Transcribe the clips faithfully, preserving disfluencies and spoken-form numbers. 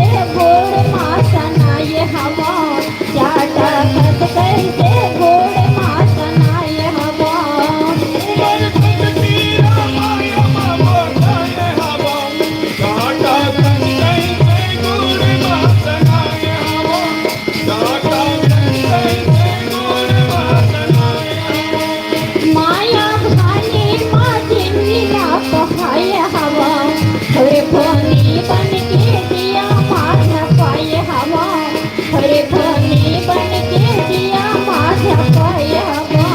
गोड़ मा सनाय हवा, चाटा कस कइसे गोड़ मा सनाय हवा। माया घानी मा जिनगी ला पहाय हवा, थोरे फोनी बन के दिया मा झपाय हवा, थोरे फोनी बन के दिया मा झपाय हवा।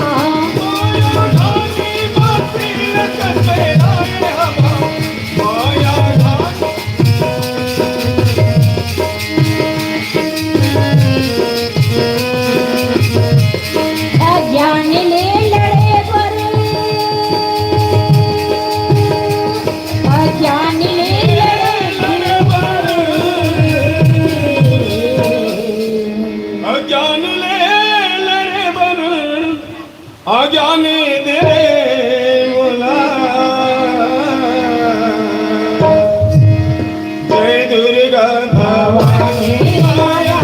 अज्ञान ले लड़े बर, अज्ञान ले लड़े बर, अज्ञान ले लड़े बर, अज्ञान दे मोला। जय दुर्गा भवानी माया।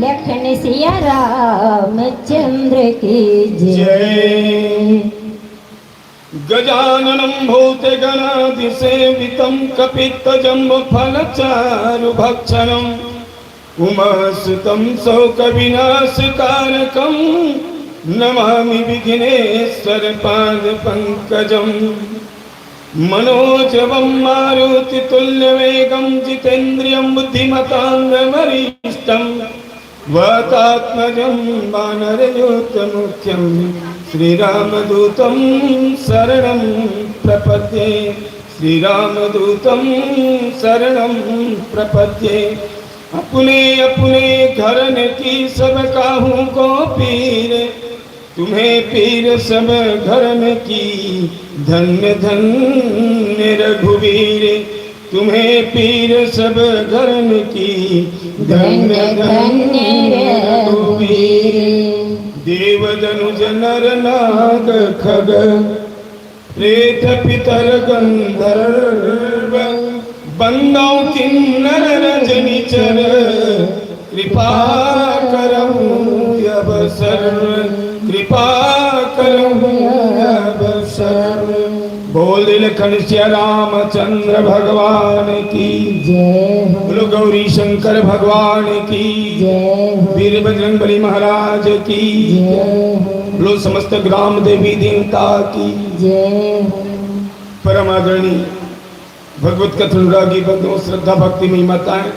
लेखन सिया रामचंद्र की जय। जय। गजाननं भूतगणादिसेवितं कपित्थजम्बूफलचारुभक्षणम् उमासुतं शोकविनाशकारकं नमामि विघ्नेश्वरपादपङ्कजम्। मनोजवं मारुतितुल्यवेगं जितेन्द्रियं बुद्धिमतां वरिष्ठं वातात्मजं वानरयूथमुख्यं श्रीरामदूतं शरणं प्रपद्ये। श्रीरामदूतं शरणं प्रपद्ये। अपने अपने घरन की सब काहू को पीर, तुम्हें पीर सब घरन की, धन्य धन्य रघुवीर। तुम्हें पीर सब घरन की, धन्य धन्य रघुवीर। देव दनुज नर नाग खग, प्रेत पितर गंधर्व, बंदौ किन्नर रजनिचर, कृपा करहु अब सर्व, कृपा करहु अब सर्व। बोले लखन सिया रामचंद्र भगवान की जय हो। बोलो गौरी शंकर भगवान की जय हो। वीर बजरंग बली महाराज की जय हो। बोलो समस्त ग्राम देवी देवता की जय हो। परम आदरणीय भगवत कथा अनुरागी बंधुओं, श्रद्धा भक्ति में माताएं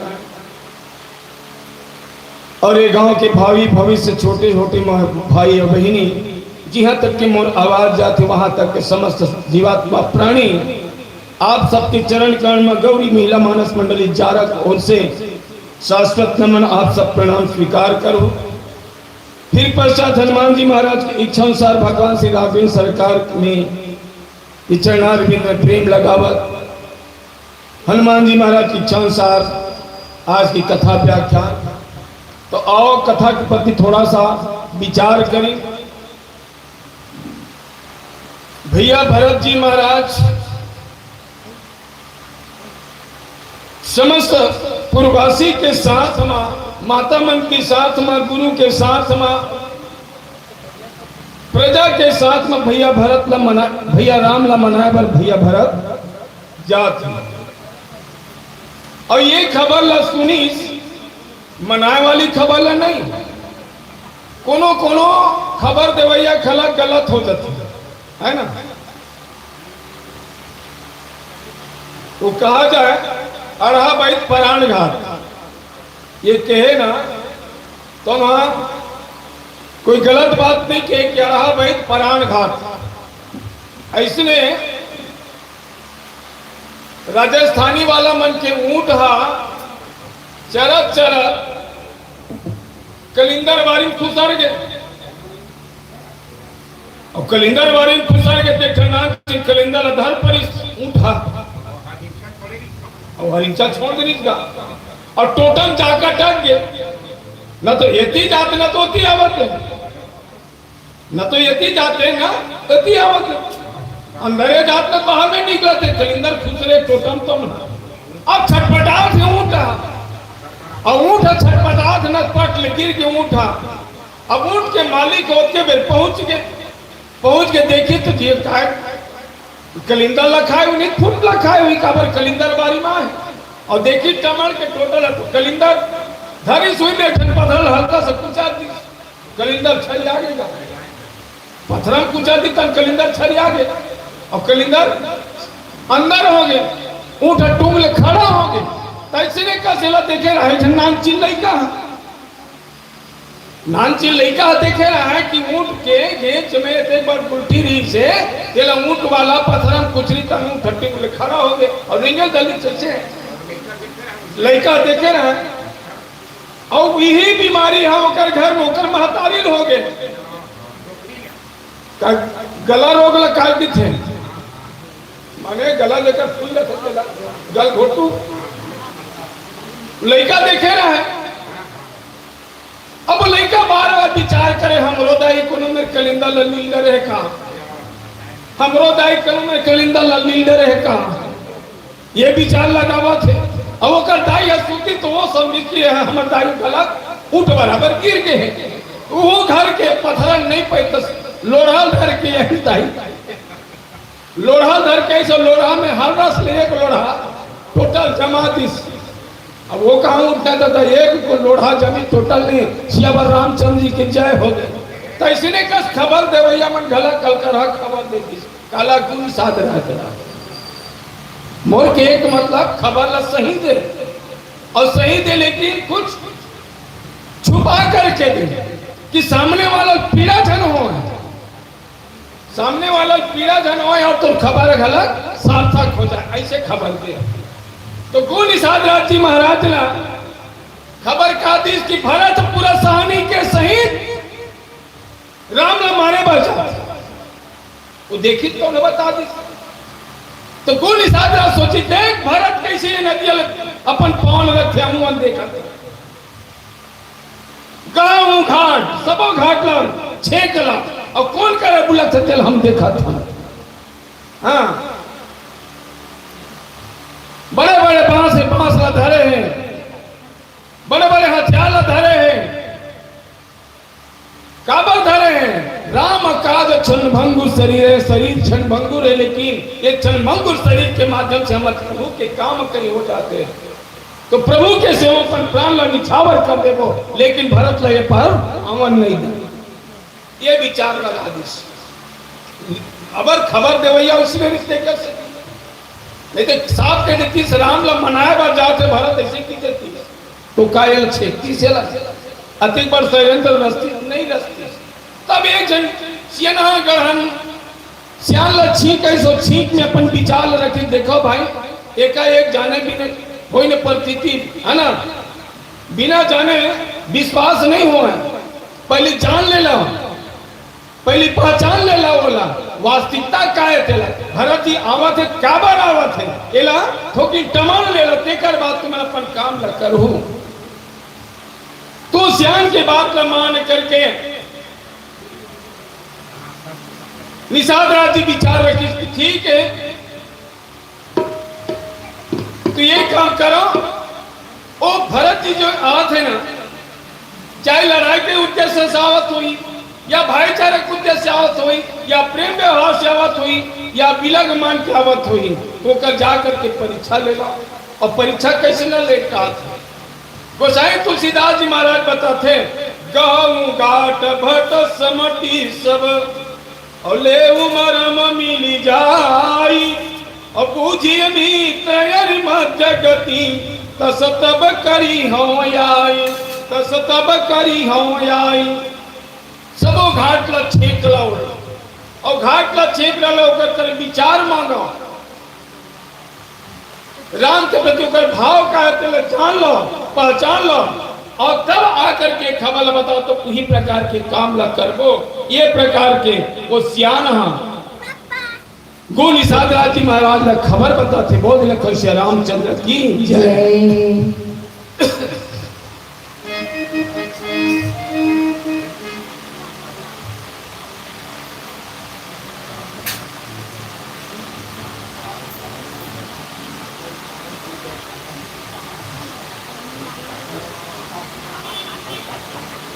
और ये गांव के भावी भविष्य, छोटे छोटे म-, भाई और बहिनी, जिहां तक के मोर आवाज जाथे, वहां तक के समस्त जीवात्मा प्राणी, आप सबके चरण कमल में गौरी महिला मानस मंडली जारा ओर से शाश्वत नमन, आप सब प्रणाम स्वीकार करो। फिर पश्चात हनुमान जी महाराज की इच्छा अनुसार भगवान श्री राघवेंद्र सरकार में चरणारविंद में प्रेम लगावत हनुमान जी महाराज की इच्छा अनुसार आज की कथा व्याख्यान। तो आओ, कथा के प्रति थोड़ा सा विचार करें। भैया भरत जी महाराज समस्त पूर्ववासी के साथ मा, माता मन के साथ मा, गुरु के साथ मा, प्रजा के साथ मा भैया भरत ला मना, भैया राम ला मनाए बर भैया भरत जात हे। और ये खबर ला सुनिस, मनाए वाली खबर ला नहीं, कोनो कोनो खबर देवैया घला गलत हो जाती है, है ना? वो कहा जाए, अड़हा बाई परान घात, ये कहे ना, तो वहां कोई गलत बात नहीं कहे कि अड़हा बाई परान घात। ऐसने राजस्थानी वाला मन के ऊंट हा चरत चरत कलिंदर बारी में खुसर गे। और कलिंदर बारी में खुसर गे, देख नान से कलिंदर ला धर परिस ऊंट हा। और हरिंचा छोड़ देनिस गा। और टोटम जाकर टक गे। न तो एती जात, न तो ओती आवत। न तो एती जाते ना, एती आवत। अंदरे जात न बाहर में निकलते, कलिंदर खुसरे टोटम तो ना। अब छटपटात हे ऊंट हा। और ऊंट हा छटपटात न, पट ले गिर के ऊंट हा। अब ऊंट के मालिक होके बेर पहुंच गे, पहुंच के देखी तो जी काय कलिंदर ला खाए, उन्हीं फुट ला खाए हुई काबर कलिंदर बारी में है। और देखी टमड़ के टोटल कलिंदर धरी सुई में एक ठन पथरा हल्का से कुचा दी। कलिंदर छरिया गे। पथरा कुचा दी तन कलिंदर छरिया गे। और कलिंदर अंदर हो गे। ऊंट टूंग ले खड़ा हो गे। तैसने कस एला देखे रहे, एक ठन नानचिन लइका। नानचिन लइका देखे रहे कि ऊंट के घेंच में एक बार उल्टी रही से, तेला ऊंट वाला पथरा कुचरी तन ऊंट टूंग ले खड़ा हो गे। और रेंगे दलित से लइका देखे रहे। अउ इही बीमारी ह ओकर घर में ओकर महतारी ल हो गे। का गला रोग ल का कहिथे? माने गला लेकर फूल लेथे, गला, गलघोटू। लइका देखे रहे। अब लइका बार-बार विचार करे, "हमरो दाई कोनो मेर कलिंदर ल लील डरे हे का? हमरो दाई कोनो मेर कलिंदर ल लील डरे हे का?" ये विचार लगावत हे। अब ओकर दाई ह सुती तो वो समझी कि ये हमर दाई गलत ऊंट बराबर गिर गे हे। वो घर के पथरा नहीं पैतस, लोढ़ा धर के यही दाई, लोढ़ा धर के ऐसे लोढ़ा में हर रस ले एक लोढ़ा टोटल जमा दिस। अब वो कहाँ उठता था, एक को लोढ़ा जमीन टोटल नहीं। सियावर रामचंद्र जी की जय हो गई। तो इसने कस खबर देवैया मन घला कल कर खबर दे दिस। काला गुण साध रहता। मोर के एक मतलब खबर ला सही दे, और सही दे लेकिन कुछ छुपा करके दे कि सामने वाला पीड़ा झन हो, सामने वाला पीड़ा झन हो और तो खबर गलत सार्थक हो जाए, ऐसे खबर दे। तो गुण साध राज जी महाराज ला खबर का दिस कि भरत पूरा सहनी के सहित राम ला मारे बर जात। वो देखी तो न बता दी। तो गुण साध राज सोची, देख भरत कैसे ये नदिया ल अपन पाँव ल रखे, हमू मन देखत। गांव घाट, सबो घाट ला छेक ला, और कोन करे बुलत हे तेल हम देखत हन। हाँ, बड़े-बड़े बांस हे, बांस ला धरे हे, बड़े-बड़े हथियार ला धरे हे। काबर धरे हे? राम काज क्षण भंग शरीर है, शरीर क्षणभंगुर है, लेकिन ये क्षणभंगुर शरीर के माध्यम से हमर प्रभु के काम कहीं हो जाते हैं। तो प्रभु के सेवा अपन प्राण ला निछावर कर देबो, लेकिन भरत ला ये पार आवन नहीं दे। ये विचार लगा दिस। अबर खबर देवैया उसने रिश्ते कर सके। नहीं तो साफ कह देती, राम ला मनाए बर जाते, भरत ऐसे की देती। तो कायल छेकती से ला। अतिक बड़ षड्यंत्र रचती, नहीं रचती। तब एक जन सियना गढ़न सियान ला छींक, ऐसो छींक में अपन विचार ला रखे, देखो भाई, एका एक जाने भी नहीं, कोई न प्रतीति, है ना? बिना जाने विश्वास नहीं हुआ है। पहले जान लेला, पहली पहचान लेला ओला, वास्तविकता का है तेला। भरत जी आवत है, काबर आवत है, एला थोकिन टमान लेला, तेकर बाद तुमन अपन काम ला करहू। तो सियान के बात ला मान करके निषाद राज जी विचार रखिस कि ठीक है, तो ये काम करो, ओ भरत जी जो आवत है ना, चाहे लड़ाई के उद्देश्य से आवत होई, या भाईचारा के उद्देश्य से आवत होई, या प्रेम व्यवहार से आवत होई, या बिलग मान के आवत होई, ओकर जा करके परीक्षा ले लो। और परीक्षा कैसे न ले, का गोसाई तुलसीदास जी महाराज बताते, गहूं गाट भट समटी सब, और लेहु मरम मिलि जाई। और बूझि अमित अरि मध्यगति, तस तब करिहौं आय, तस तब करिहौं आय। सबो घाट ला छेक ला ओला, और घाट ला छेक ला ओकर कर विचार मांगो। राम के प्रति ओकर भाव का है, तेला जान लो, पहचान लो, और तब आकर के खबर ला बताओ, तो उही प्रकार के काम ला करबो। ये प्रकार के वो सियान हा गुण निषाद राज जी महाराज ला खबर बताथे। बोल दिला, कैसे रामचंद्र की जय। जय।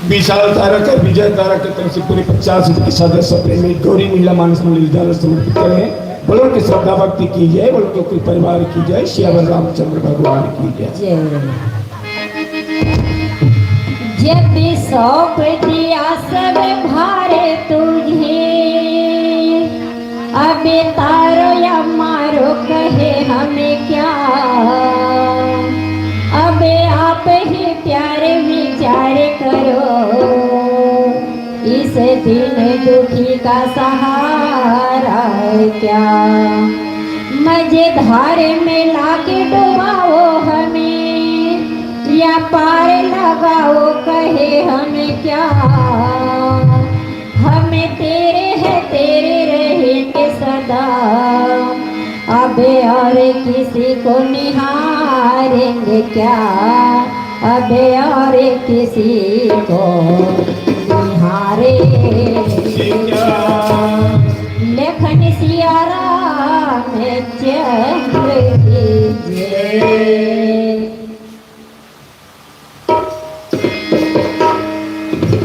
विशाल तारा का, विजय तारा के तरफ से पूरे पचास के सदस्य प्रेमी गौरी महिला मानस मंडली द्वारा समर्पित करें। बोलो कि श्रद्धा भक्ति की जय, बोलो कि कुल परिवार की जय, सियावर रामचंद्र भगवान की जय। जय। जब सौंप दिया सब भार तुझे, अबे तारो या मारो कहे हमें क्या, अबे आप ही प्यारे विचार करो, इस दीन दुखी का सहारा है क्या। मझधार में लाके डुबाओ हमें, या पार लगाओ कहे हमें क्या। हम तेरे हैं, तेरे रहेंगे सदा। अब और किसी को निहारेंगे क्या, अब और किसी को निहारेंगे क्या। लेखन सिया रामचंद्र की जय।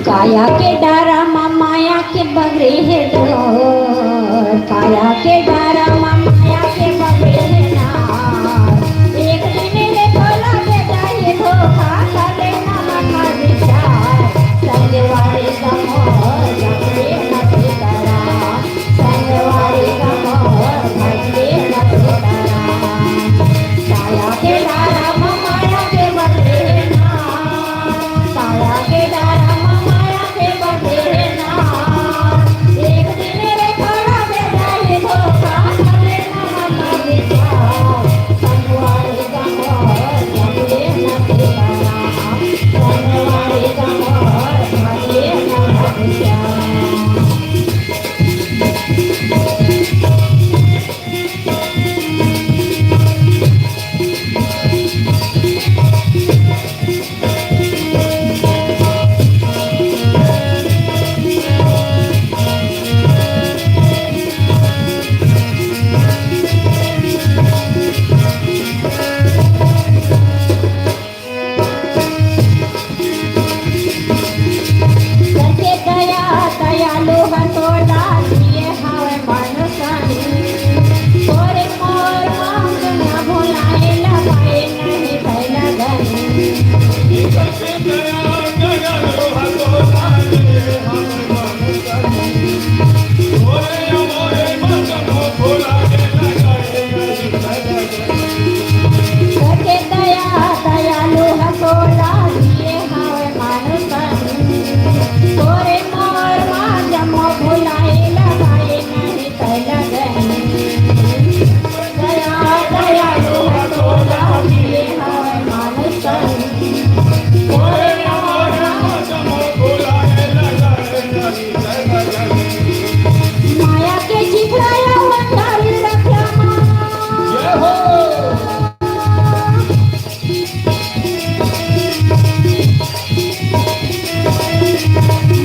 काया के डारा मा माया के बगरे हे डोर, काया के डारा मा माया के बगरे हे नार। एक दिन ले भोला बेटा ये धोखा, कर लेना मन मा विचार। संगवारी का मोर जबरे न ठिकाना। संगवारी का मोर भजले न सीताराम। काया के डारा मा माया के बगरे ना, काया के डारा मा माया के बगरे ना। एक दिन रे थोड़ा बेटा ये धोखा,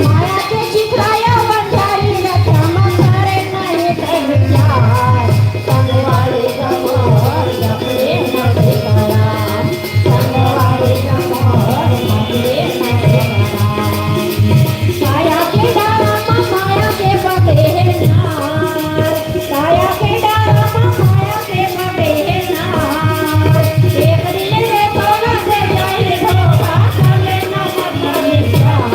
माया के चिखलाया बंजारी रचना करे नहीं कर प्यार। संगवारी जमोर जपे न बेकरार। संगवारी जमोर जपे न बेकरार। साया के डारा मा माया के बबे हे नार। साया के डारा मा माया के बबे हे नार। एक दिन रे तोला से जाई रे धोखा, कर लेना मत रे प्यार।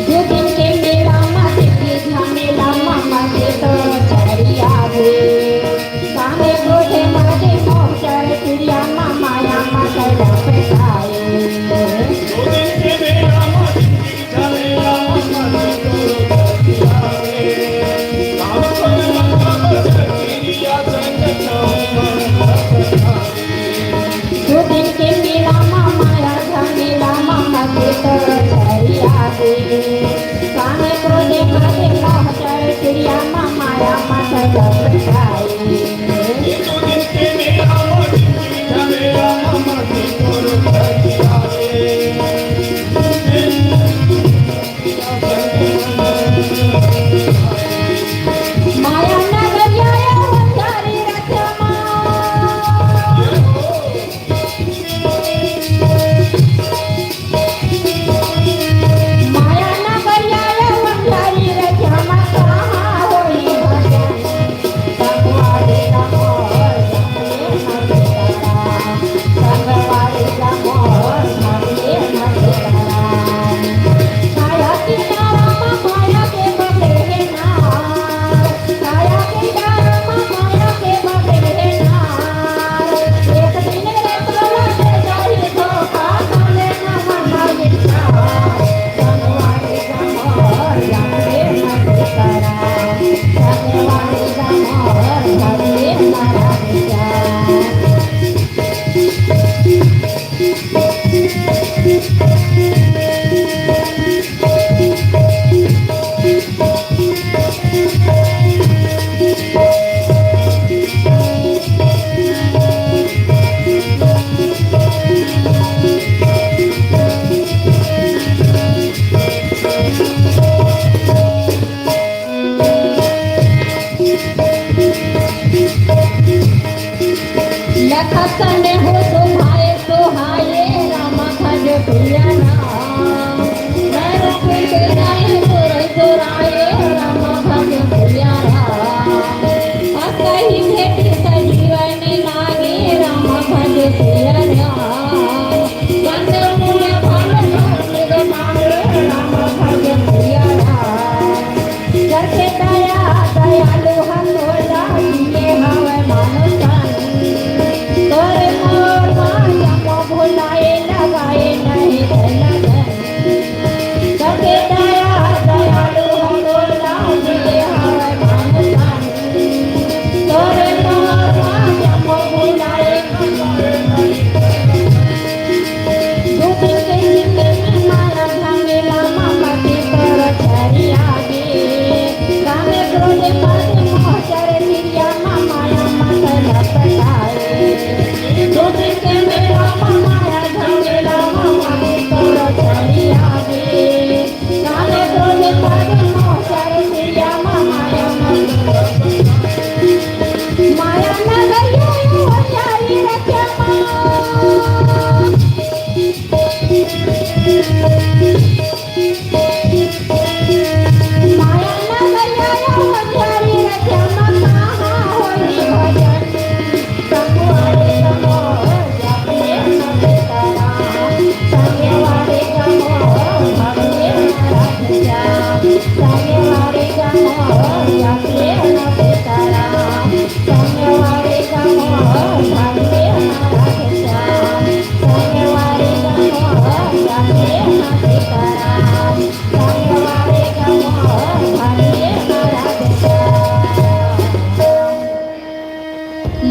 दू दिन के मेला मा, दू दिन के मेला मा, मामा के तो चढ़िया रे। कामे क्रोधे मदे मोह चढ़े चिड़िया मा, माया मा कैला फसाए। दू दिन के मेला मा, दू दिन के मेला मा, मामा के तो चढ़िया रे। काम करे मन मा बसे चिड़िया संग चौवन फसाए। दू दिन के मेला मा माया झमेला मा मते तो चढ़िया रे। कामे क्रोधे मदे मोह चढ़े चिड़िया मा माया मा कैला फसाए। दू दिन के मेला मा झमेला मा मते तो चढ़िया रे। माया नगरिया ए बंजारी रचमा। माया नगरिया ए बंजारी रचमा, कहाँ होई भजन?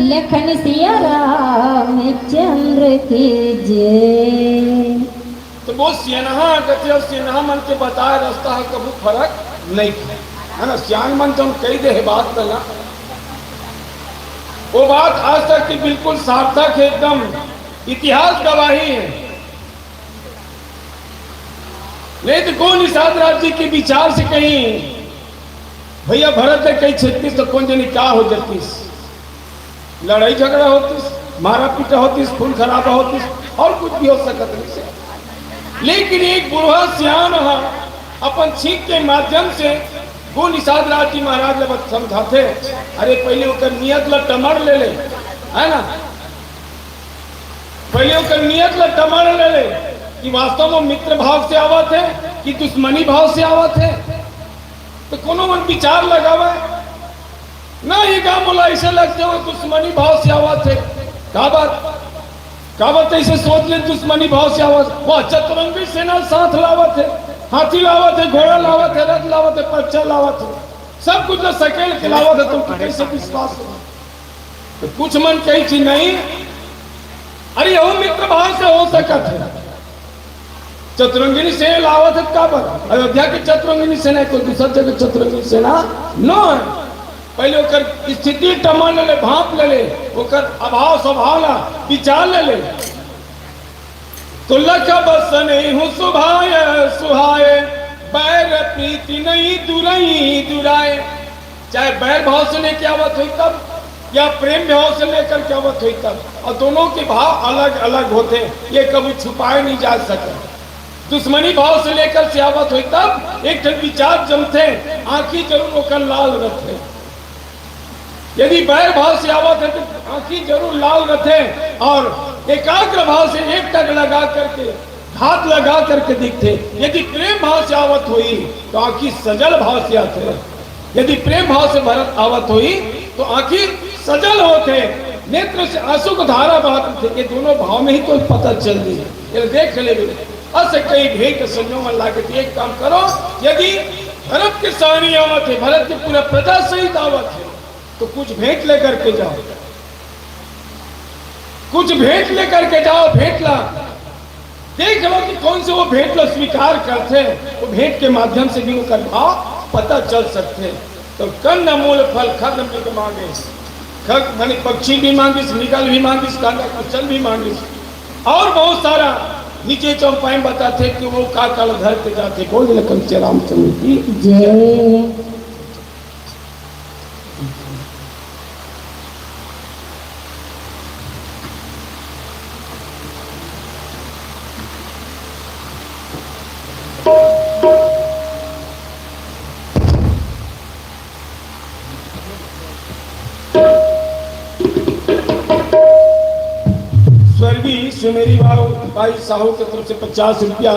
लखन सिया रामचंद्र की जय। तो वो सियनहा गति और सियनहा मन के बताए रास्ता ह कभू फरक नहीं खाय, है ना? सियान मन जौन कही दे हे बात ल ना, वो बात आज तक की बिल्कुल सार्थक है, एकदम इतिहास गवाही है। नहीं तो कौन इस आदराज जी के विचार से कहीं भैया भरत ने कहीं छत्तीस तो कौन जनी का हो जातीस, लड़ाई झगड़ा होतीस, मारा पीटा होतीस, खून खराबा होतीस, और कुछ भी हो सकत नहीं से। लेकिन एक बूढ़ा सियान हा अपन छींक के माध्यम से गुरु निषाद राज जी महाराज ल बत-, समझाथे, अरे पहले ओकर नियत ल टमड़ ले ले, है ना? पहले ओकर नियत ल टमड़ ले ले कि वास्तव में मित्र भाव से आवत है कि दुश्मनी भाव से आवत है। तो कोनो मन विचार लगावे, ना ये का मोला ऐसे लगते हो दुश्मनी भाव से आवत है। का बात, का बात ऐसे सोच ले दुश्मनी भाव से आवत? वो चतुरंगी सेना साथ लावत है, हाथी लावत है, घोड़ा लावत है, रथ लावत है, पर्चा लावत है, सब कुछ जो सकेल के लावत है, तुमको कैसे विश्वास हो? तो कुछ मन कही थी नहीं, अरे यहू मित्र भाव से हो सकत है। चतुरंगिनी सेना लावत है काबर? अयोध्या के चतुरंगिनी सेना है, कोई दूसर जगह चतुरंगिनी सेना न है। पहले ओकर स्थिति टमन ले ले, भांप ले ले, ओकर अभाव स्वभाव ला विचार ले ले। तो लख बस नहीं हूँ सुभाय सुहाय, बैर प्रीति नहीं दुरई दुराय। चाहे बैर भाव से लेके आवत होई तब, या प्रेम भाव से लेकर के आवत होई तब, और दोनों के भाव अलग अलग होते, ये कभी छुपाए नहीं जा सके। दुश्मनी भाव से लेकर से आवत होई तब एक ठन विचार जमथे, आंखी जरूर ओकर लाल रथे। यदि बैर भाव से आवत है तो आंखी जरूर लाल रथे और एकाग्र भाव से एक टक लगा करके, घात लगा करके दिखथे। यदि प्रेम भाव से आवत होई तो आंखी सजल भाव से आथे। यदि प्रेम भाव से भरत आवत होई तो आंखी सजल होथे, नेत्र से आंसू को धारा बहत थे। ये दोनों भाव में ही तो पता चल रही है, ये देख ले। अस कई भेंट संजोग मन लागे तो एक काम करो, यदि भरत के सारणी आवत है, भरत के पूरा प्रजा सहित आवत है, तो कुछ भेंट लेकर के जाओ, कुछ भेंट लेकर के जाओ, भेंट ला। देख लो कि कौन से वो भेंट ला स्वीकार करथे, वो भेंट के माध्यम से भी ओकर भाव पता चल सकथे। तो कंद मूल फल खग मृग मांगे, खग माने पक्षी भी मांगिस, मृगल भी मांगिस, कांदा कुचल भी मांगिस, और बहुत सारा नीचे चौपाई में बताथे कि वो का काल धर के जाथे। बोल लखन से रामचंद्र की जय। स्वर्गीय सुमेरी बाबू, बाई साहू के तरफ से पचास रुपया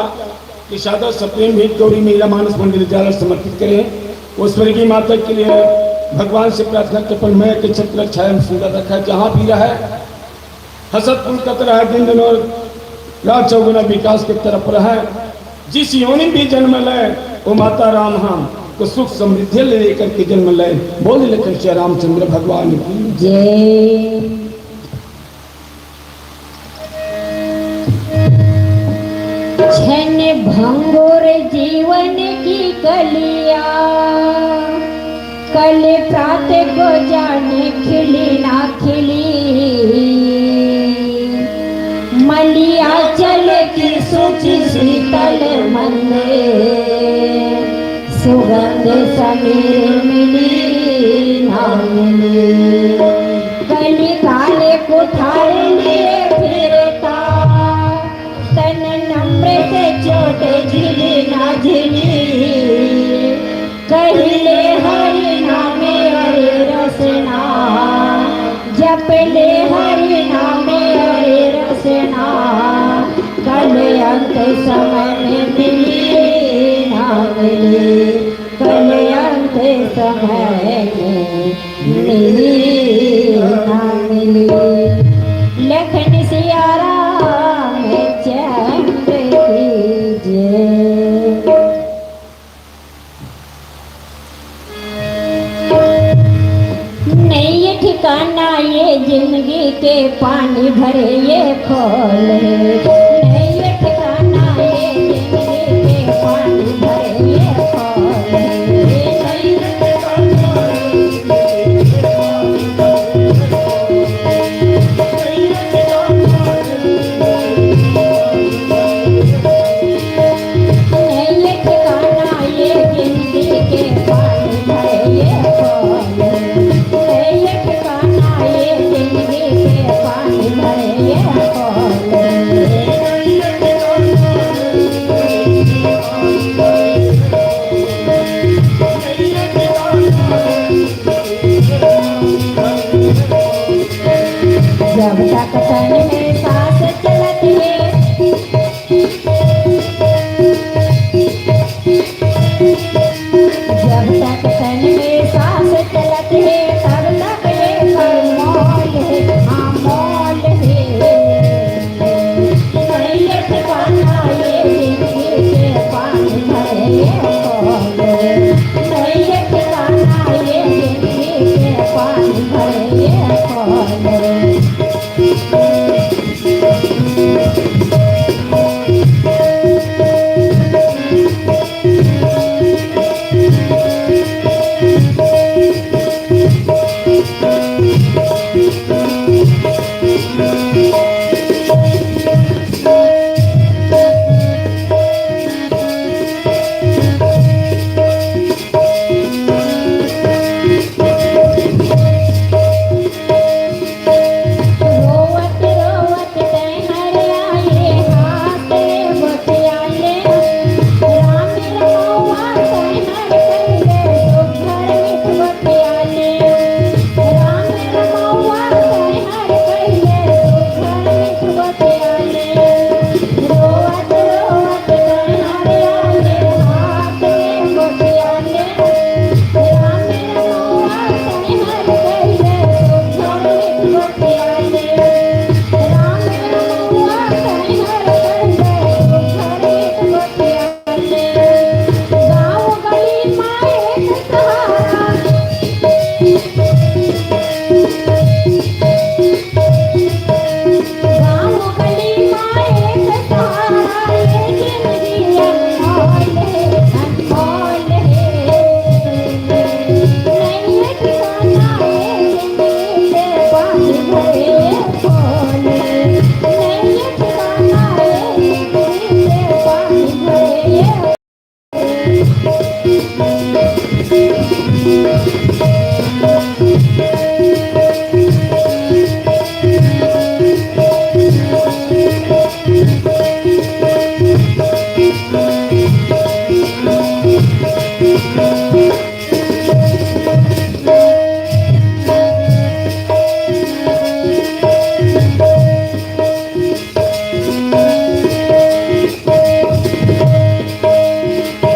के सादर सप्रेम भेंट गौरी महिला मानस मंडली द्वारा समर्पित करे हैं। वो स्वर्गीय माता के लिए भगवान से प्रार्थना के पर मैं के छत्र छाया में सुंदर रखा, जहाँ भी रहे हसत पुल कत रहे, दिन दिन और रात चौगुना विकास के तरफ रहे। जिस योनि भी जन्म ले, वो माता राम हम को सुख समृद्धि ले लेकर के जन्म ले। बोल लखन श्री रामचंद्र भगवान की जय। क्षण भंगुर जीवन की कलिया, कल प्रात को जाने खिली ना खिली। मलिया चल की सोची शीतल मंद, सुगंध समीर मिली ना मिली। कली काले कुठार लिए फिरता, तन नम्र से चोट झिली ना झिली। कहिले हरि नाम हरे रसना, जपले हरि नाम हरे रसना। कल अंत समय में मिली मिली, कल अंत समय में मिली ना मिली। लखन सिया राम चंद्र की जय। नइये ठिकाना ये जिंदगी के, पानी भरे ये खोल हे। नइये ठिकाना ये जिंदगी के, पानी भरे ये खोल हे। नइये ठिकाना ये जिंदगी के, पानी भरे ये खोल। नइये ठिकाना ये जिंदगी के, पानी भरे ये खोल। जब तक तन में सांस चलत हे, जब तक तन में सांस चलत हे, तब तक ये कर मोल हे, हाँ, मोल हे। नइये ठिकाना ये जिंदगी के, पानी भरे ये खोल। नइये ठिकाना ये जिंदगी के, पानी भरे ये खोल। रोवत रोवत तैं हर आए, हाथ ले गोठिया ले। राम रमौआ तैं हर कहिले, सुघर मीठ गोठिया ले। राम रमौआ तैं हर कहिले, सुघर मीठ गोठिया ले। रोवत रोवत तैं हर आए, हाथ ले गोठिया ले।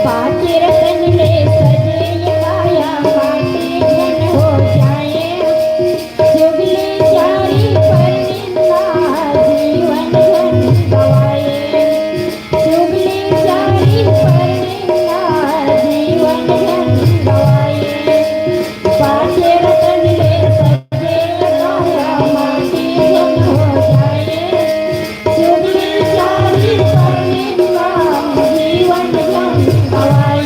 पाँच रतन ले सजे ये काया, माटी झन हो जाए। चुगली चारी परनिंदा, जीवन झन गवाए। चुगली चारी परनिंदा, जीवन झन गवाए। पाँच रतन ले सजे ये काया, माटी झन हो जाए। चुगली चारी परनिंदा, जीवन झन गवाए।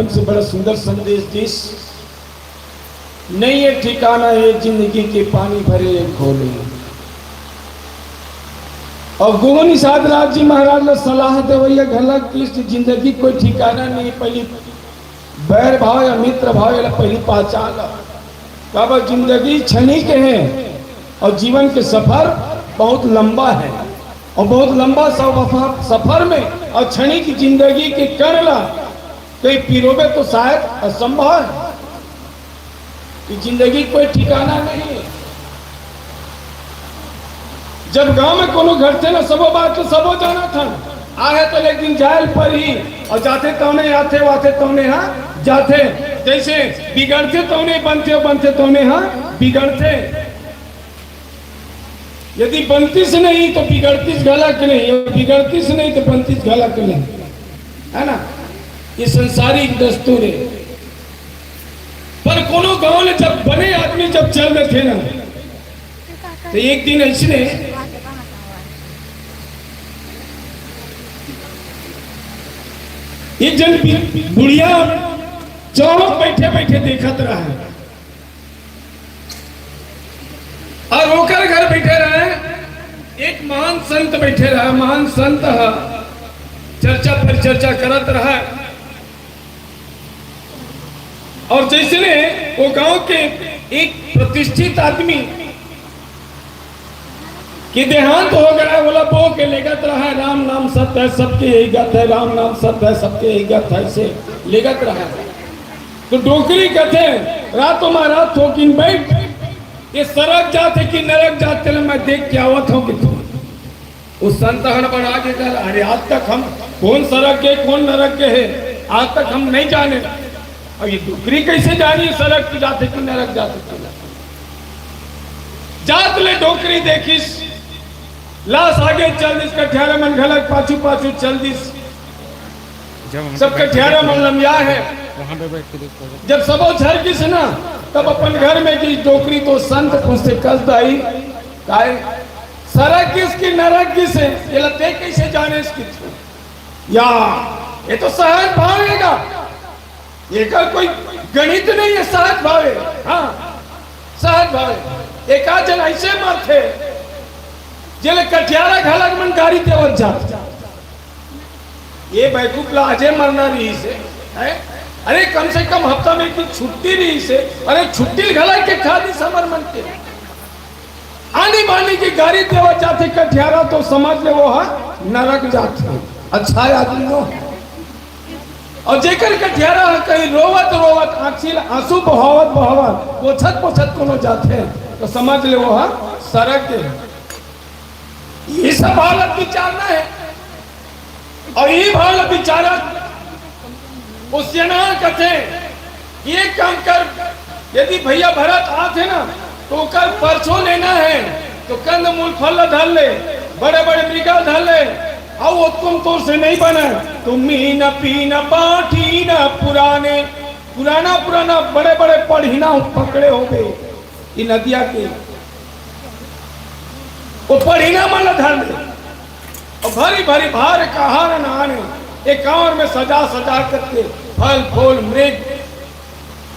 से बड़ा सुंदर संदेश दिस। नहीं ये ठिकाना है जिंदगी के, पानी भरे एक घोले। और गुरु निषाद राज जी महाराज ला सलाह देवइया घलक कि जिंदगी कोई ठिकाना नहीं, पहली बैर भाव या मित्र भाव, एला पहली पहचान ला। काबर जिंदगी क्षणिक है और जीवन के सफर बहुत लंबा है, और बहुत लंबा सफर, सफर में और क्षणिक जिंदगी के कण ला कहीं पिरोबे तो शायद असंभव है कि जिंदगी कोई ठिकाना नहीं है। जब गांव में कोनो घटथे ना, सबो बात तो सबो जानत हन, आहे तो एक दिन जायल पर ही, और जाथे तौने आथे, वाथे तौने हा जाथे। जैसे बिगड़थे तौने बनथे, और बनथे तौने हा बिगड़थे। यदि बनतीस नहीं तो बिगड़तीस घलक नहीं, और बिगड़तीस नहीं तो बनतीस घलक नहीं, है ना? ये संसारिक दस्तूर है। पर कोनो गांव ले जब बने आदमी जब चल देथे ना, तो एक दिन ऐसने एक जन बि-, बुढ़िया चौक बैठे बैठे देखत रहा है, और ओकर घर बैठे रहे एक महान संत बैठे रहा। महान संत ह चर्चा पर चर्चा करत रहा। और जैसने वो गांव के एक प्रतिष्ठित आदमी के देहांत हो गया, बोला बो के लेगत रहा है, "राम नाम सत्य है, सबके यही गत है, राम नाम सत्य है, सबके यही गत है", ऐसे लेगत रहा है। तो डोकरी कहते हैं, "रातों में रात थोकिन बैठ, ये सरग जात है कि नरक जात, तेला मैं देख के आवत हूँ कि तू।" उस संत हन बड़ा के कहा, "अरे, आज तक हम कौन सरग के, कौन नरक के है, आज तक हम नहीं जाने। अब ये डोकरी कैसे जानी सरग की जात है कि नरक जात है?" जात ले डोकरी देखिस, लाश आगे चल दिस, कठियारा मन घलक पाछू पाछू चल दिस। जब हम सब बैठ के कठियारा देख मन रहे लमिया है। वहाँ पे बैठ के देखो। जब सबो झर गिस ना, तब अपन घर में गिस डोकरी तो संत पूछथे, "कस दाई, काय सरग गिस कि नरक गिस है, एला ते कैसे जाने इसकी?" या, ये तो सहज भाव है का? एकर कोई गणित नहीं है, सहज भाव है। हाँ, सहज भाव है। एका जन ऐसे मरथे, जेले कठियारा घलक मन गारी देवत जात। ये बैकूफ ला अजे मरना रहिसे, हैं? अरे, कम से कम हफ्ता में एक दिन छुट्टी रहिसे। अरे, छुट्टी घलक के खा दिस हमर मन के। आनी बानी के गारी देवत जाथे कठियारा, तो समझ ले वो हा नरक जाथे। अच्छा आदमी हो। और जेकर कठियारा ह कहीं रोवत रोवत, आंखी ले आंसू बहावत बहावत, पोछत पोछत कोनो जाथे, तो समझ ले वो हा सरग के। ये सब हालत विचारना है। और ये हालत विचारत वो सियान कथे, "ये काम कर, यदि भैया भरत आथे ना, तो ओकर परछो लेना है, तो कंद मूल फल धर ले, बड़े बड़े मृगा धर ले, अउ ओतको म तोर से नहीं बने, तो मीन पीन पाठीन पुराने, पुराना पुराना बड़े बड़े पढ़ीना पकड़े होबे, ये नदिया के, वो पढ़ीना मन ला धर ले।" और भारी भारी भार कहार न आने, एक कांवर में सजा सजा करके फल फूल मृग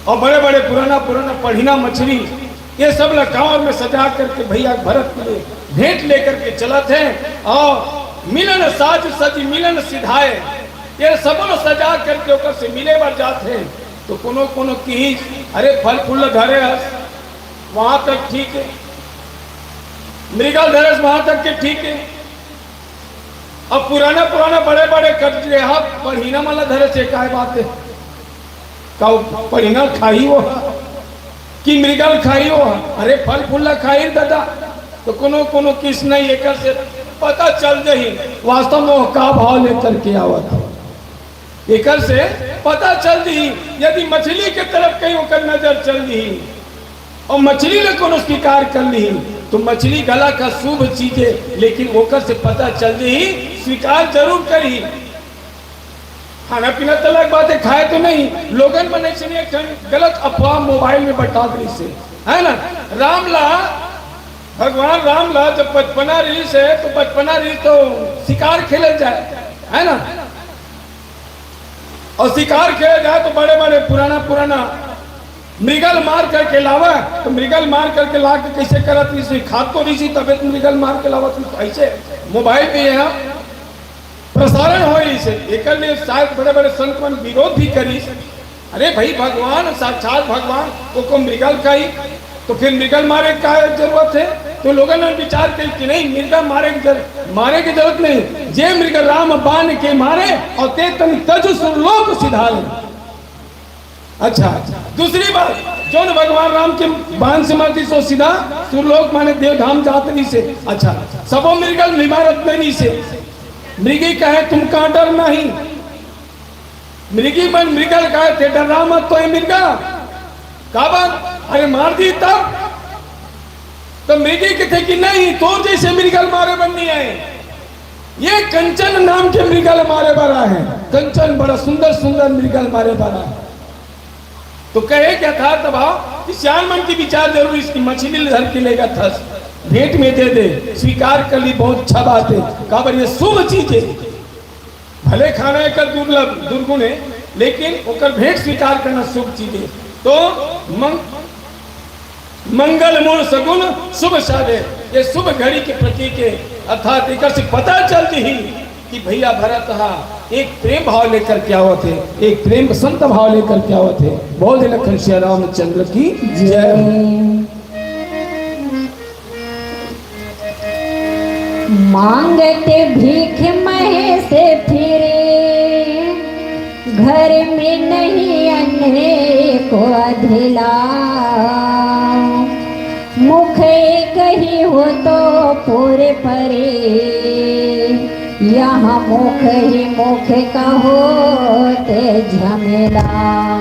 और बड़े बड़े पुराना पुराना पढ़ीना मछली, ये सब ला कांवर में सजा करके भैया भरत के लिए भेंट लेकर के चलत हैं। और मिलन साज सज मिलन सिधाए, ये सब ला सजा करके ओकर से मिले बर जात हैं। तो कोनो कोनो की, "अरे, फल फूल धरे हस, वहां तक ठीक है, मृगल धरे हस, वहां तक के ठीक है।" अब पुराना पुराना बड़े बड़े कटरेहा पढ़ीना मन ला धरे से काय बात है? का वो पढ़ीना खाही वो कि मृगल खाही वो? अरे, फल फूल ला खाही दादा। तो कोनो कोनो किस नहीं, एकर से पता चल जाही वास्तव में वो का भाव लेकर के आवत है। एकर से पता चल जाही, यदि मछली के तरफ कहीं ओकर नजर चल जाही, और मछली ले कोनो स्वीकार कर ली, तो मछली घला का शुभ चीज है, लेकिन ओकर से पता चल ली, स्वीकार जरूर करी। खाना पीना तो अलग बात है, खाए तो नहीं। लोगन मन ऐसे नहीं, एक ठन गलत अफवाह मोबाइल में बता दी से, है ना? राम ला, भगवान राम ला जब बचपना रही से, तो बचपना रही तो शिकार खेलल जाए, है ना? अउ शिकार करे जाय तो बड़े-बड़े पुराना-पुराना मृगल मार करके लावय, तो मृगल मार करके ला के कइसे करत रहिस, खात तो रहिस, तभे तो मृगल मार के लावत रहिस। अइसे मोबाइल पे यहाँ प्रसारण होय रहिस, एकर ले शायद बड़े-बड़े संत मन विरोध भी करिस। अरे भाई, भगवान, साक्षात भगवान, ओको मृगल कही, तो फिर मृगल मारे का जरूरत हे? तो लोगन मन विचार करिस कि नहीं, मृगल मारे के जर-, मारे के जरूरत नहीं, जे मृग राम बान के मारे, अउ ते तनि तजु सुरलोक सिधारे। अच्छा, दूसरी बात, जउन भगवान राम के बान से मारतिस, ओ सीधा सुरलोक माने देवधाम जात रहिस हे। अच्छा, सबो मृगल भी मारत नहीं रहिस हे। मृगी कहे, "तुमका डर नहीं।" मृगी मन मृगल कहे, "ते डर्रा मत तो हे मृगा।" काबर? अरे मार दिही तब। तो मृगी कथे कि नहीं, तोर जइसे मृगल मारे बर नइ आए, ये कंचन नाम के मृगल मारे बर आए हे। कंचन बड़ा सुंदर सुंदर मृगल मारे बर आए हे। तो कहे के यथार्थ भाव कि सियान मन के विचार जरूर इसकी मछली ल धर के लेगत हस, भेंट में दे दे, स्वीकार कर ली, बहुत अच्छा बात हे, काबर ये शुभ चीज हे। भले खाना एकर दुर्लभ, दुर्गुण हे, लेकिन ओकर भेंट स्वीकार करना शुभ चीज हे। तो मंग-, मंगल मूल सगुन शुभ साधे, ये शुभ घड़ी के प्रतीक हे। अर्थात एकर से पता चल जही कि भैया भरत हा एक प्रेम भाव लेकर के आवत हे, एक प्रेम संत भाव लेकर के आवत हे। बोल दे लखन सिया रामचंद्र की जय। मांगत भीख महेश फिरे, घर में नहीं अन्न को अधिला। मुख एक ही हो तो पूरे परे, यहाँ मुख ही मुख का होत झमेला।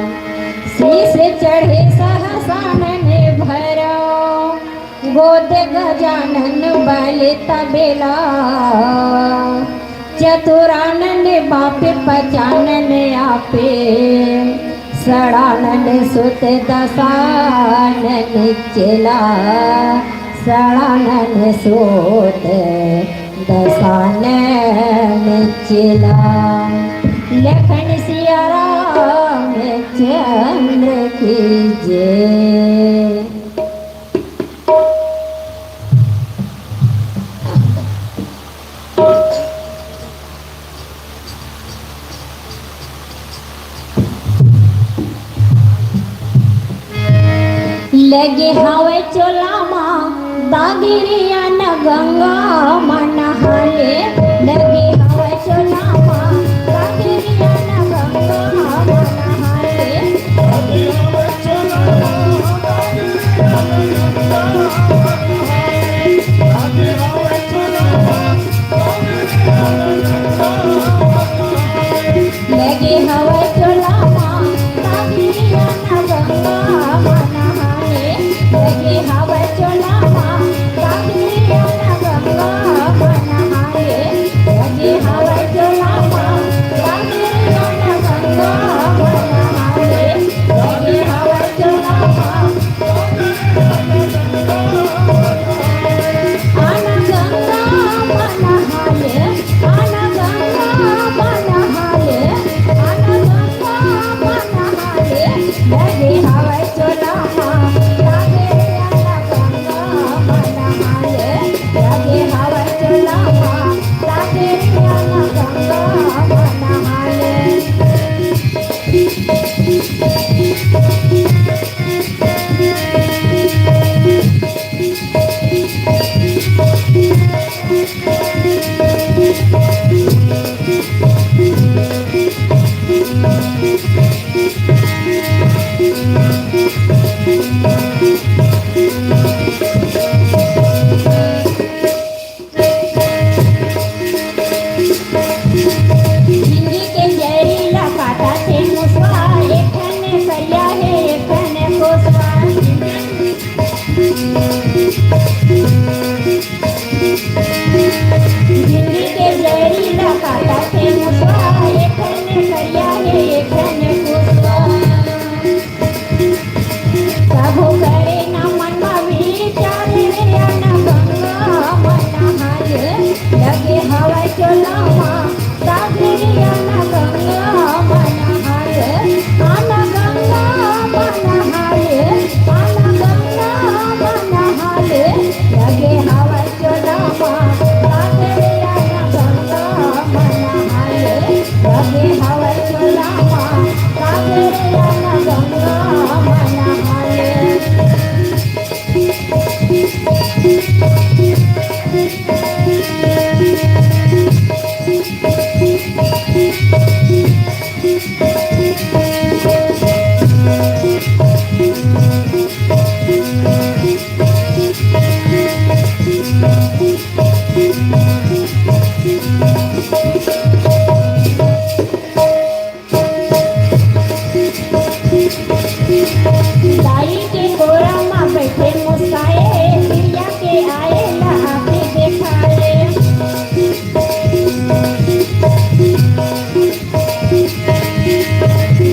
शीश चढ़े सहसानन भरा, गोद गजानन बल तबेला। चतुरानन बाप पचानन आपे, षडानन सुत दसानन चेला। षडानन सुत दसानन चेला। लखन सिया राम चंद्र की जय। लगे हवय चोला मा दागिरिया न गंगा मा नहाए। लगे हवय चोला मा दागिरिया न गंगा मा नहाए। लगे हवय चोला मा दागिरिया न गंगा मा नहाए। लगे हवय चोला मा दागिरिया न गंगा मा नहाए। लगे हवय चोला मा दागिरिया न गंगा मा नहाए। लगे हवय चोला मा जिंदगी के जरी ला काटत हे मुसवा, एक ठन करिया हे, एक ठन कोसवा। जिंदगी के जरी ला काटत हे मुसवा, एक ठन करिया हे, एक ठन कोसवा। कभू करे ना दाई के कोरा म बइठे मुस्काए, पिया के आए ला आके देखा ले।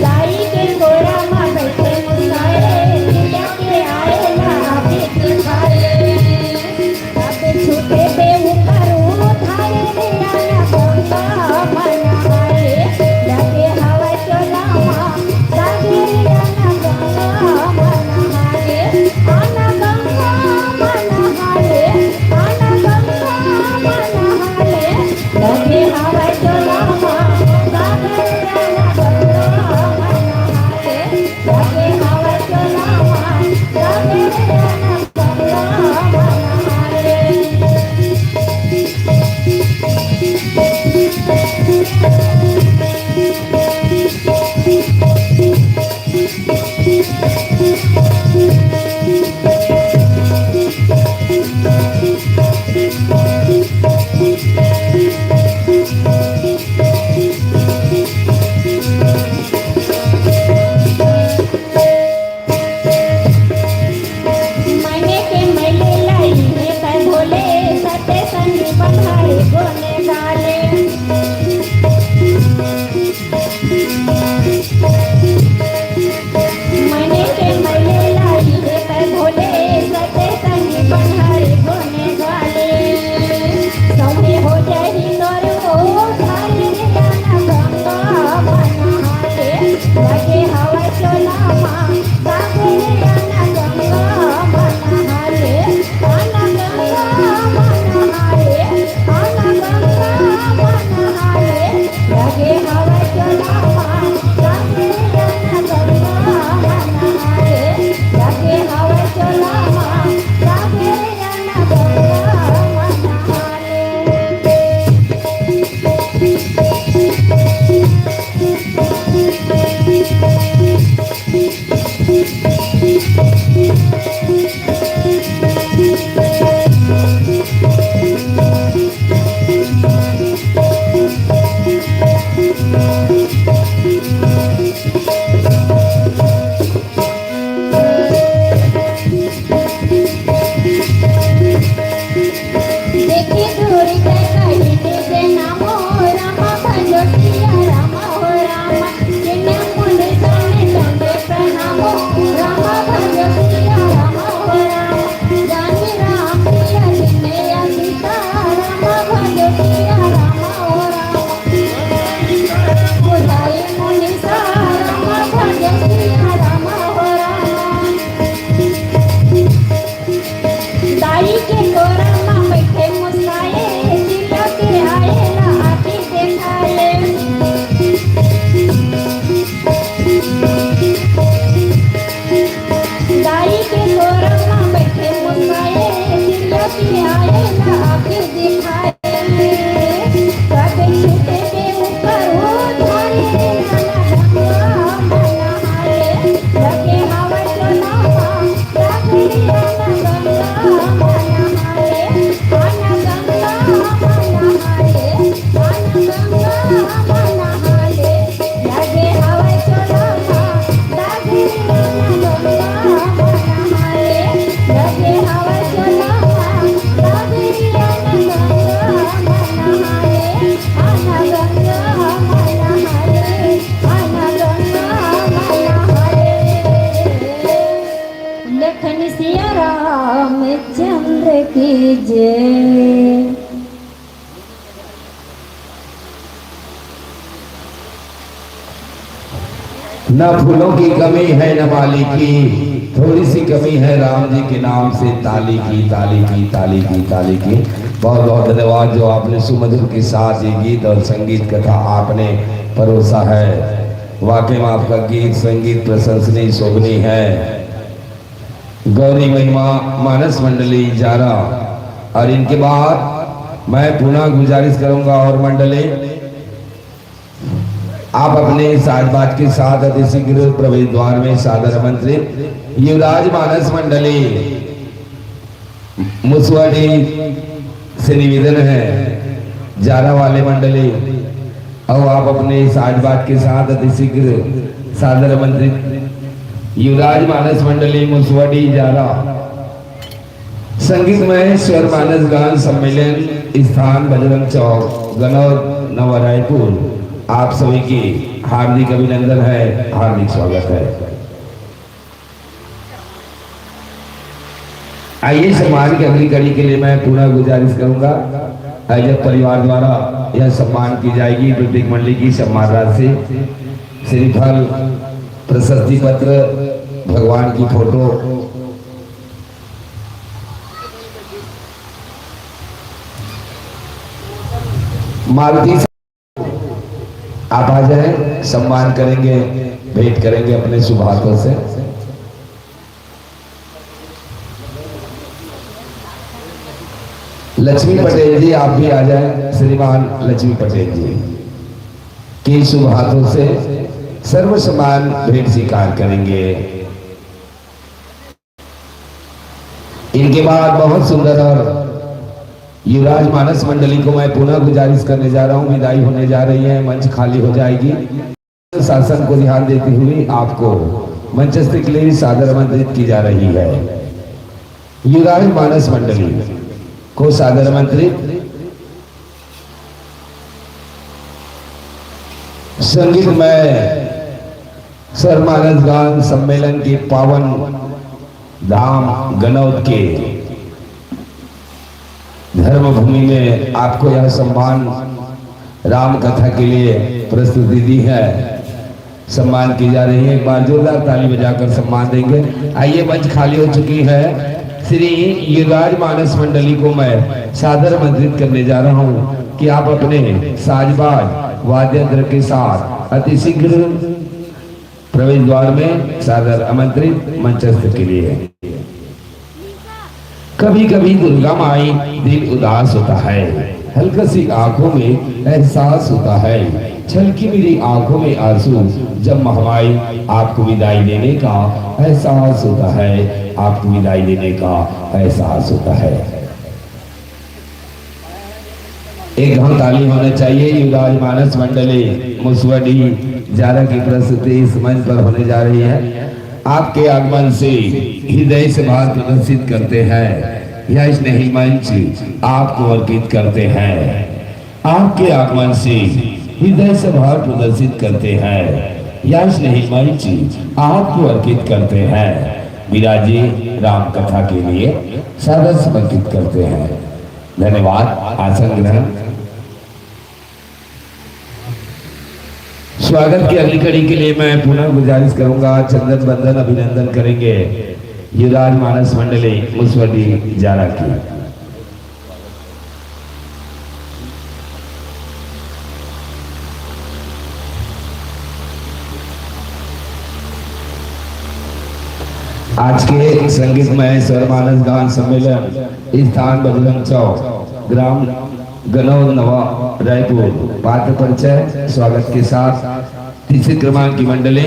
दाई के कोरा म बइठे मुस्काए, पिया के आए ला आके देखा ले। अब छूटे दे ऊपर उठाए रे आना गंगा मन हारे, लगे हवा चोला मा सागरे आना गंगा मन हारे, आना गंगा मन हारे, आना गंगा मन हारे, लगे हवा चोला मा सागरे आना गंगा मन हारे। मने के मैले लाई हे तै भोले, सत्य संग पधारे गोने गाले। मने के मैले लाई हे तै भोले, सत्य संग पधारे गोने गाले। सौंगे हो जाही तोर ओ धारे रे आना गंगा मन हारे, लगे हवा चोला मा सागरे आना गंगा मन हारे, आना गंगा मन हारे, आना गंगा मन हारे, लगे हवा चोला मा सागरे आना गंगा मन हारे, लगे हवा चोला मा सागरे आना गंगा मन हारे। देखी दूर के कहीं के नामो रामा भजो सिया रामा हो रामा। जिन्हें मुनि जाने चंदे प्रणामो रामा भजो सिया रामा हो रामा। जानी राम पिया जिन्हें या सीता रामा भजो सिया रामा हो रामा। बुझाई मुनि सा रामा भजो सिया रामा हो रामा। दाई के कोरा म बइठे मुस्काए, जिला के आए ला आके देखाए। दाई के कोरा म बइठे मुस्काए, जिला के आए ला आके देखाए। कदे छूटे के ऊपर हो धारे, आना गंगा मन हारे, लगे हवा चोला मा लखन सिया रामचंद्र की जय। ना फूलों की कमी है, न माली की, थोड़ी सी कमी है राम जी के नाम से ताली की, ताली की, ताली की, ताली की। बहुत बहुत धन्यवाद जो आपने सुमधुर के साथ ये गीत और संगीत कथा आपने परोसा है। वाकई में आपका गीत संगीत प्रशंसनीय, शोभनीय है। गौरी महिमा मानस मंडली जारा। और इनके बाद मैं पुनः गुजारिश करूंगा और मंडली, आप अपने साज बाज के साथ अति शीघ्र प्रवेश द्वार में सादर आमंत्रित। युवराज मानस मंडली मुसवाडी से निवेदन है, जारा वाले मंडली, आओ आप अपने साज बाज के साथ अति शीघ्र सादर आमंत्रित। युवराज मानस मंडली मुसवाडी जारा, संगीतमय स्वर मानस गान सम्मेलन, स्थान बजरंग चौक, गनौर, नवा रायपुर। आप सभी की हार्दिक अभिनंदन है, हार्दिक स्वागत है। आइए, सम्मान की अगली कड़ी के लिए मैं पुनः गुजारिश करूंगा, आयोजक परिवार द्वारा यह सम्मान की जाएगी, प्रत्येक मंडली की सम्मान राशि, श्रीफल, प्रशस्ति पत्र, भगवान की फोटो, मारुति, आप आ जाएं, सम्मान करेंगे, भेंट करेंगे अपने शुभ हाथों से। लक्ष्मी पटेल जी, आप भी आ जाएं, श्रीमान लक्ष्मी पटेल जी के शुभ हाथों से सर्व सम्मान भेंट स्वीकार करेंगे। इनके बाद बहुत सुंदर और युवराज मानस मंडली को मैं पुनः गुजारिश करने जा रहा हूं, विदाई होने जा रही है, मंच खाली हो जाएगी। शासन को ध्यान देते हुए आपको मंचस्थ के लिए सादर आमंत्रित की जा रही है। युवराज मानस मंडली को सादर आमंत्रित। संगीतमय स्वर मानस गान सम्मेलन के पावन धाम गनौत के धर्मभूमि में आपको यह सम्मान राम कथा के लिए प्रस्तुति दी है, सम्मान की जा रही है। एक बार जोरदार ताली बजाकर सम्मान देंगे। आइए, मंच खाली हो चुकी है। श्री युवराज मानस मंडली को मैं सादर आमंत्रित करने जा रहा हूं कि आप अपने साजबाज वाद्य यंत्र के साथ अति शीघ्र प्रवेश द्वार में सादर आमंत्रित मंचस्थ के लिए। कभी कभी दुर्गा माई दिल उदास होता है, हल्का सी आंखों में एहसास होता है, छलकी मेरी आंखों में आंसू, जब महामाई आपको विदाई देने का एहसास होता है, आपको विदाई देने का एहसास होता है। एक घन ताली होना चाहिए। युवराज मानस मंडली मुसवडी जारा की प्रस्तुति इस मंच पर होने जा रही है। आपके आगमन से हृदय से भाव प्रदर्शित करते हैं, यह स्नेही मंच आपको अर्पित करते हैं। आपके आगमन से हृदय से भाव प्रदर्शित करते हैं, यह स्नेही मंच आपको अर्पित करते हैं। विराजी राम कथा के लिए सादर समर्पित करते हैं। धन्यवाद। आसन ग्रहण। स्वागत की अगली कड़ी के लिए मैं पुनः गुजारिश करूंगा, चंदन बंदन अभिनंदन करेंगे युवराज मानस मंडली मुसवडी जारा की। आज के संगीतमय स्वर मानस गान सम्मेलन स्थान बजरंग चौक, ग्राम गनौर नवा, रायपुर। पात्र परिचय स्वागत के साथ तीसरे क्रमांक की मंडली,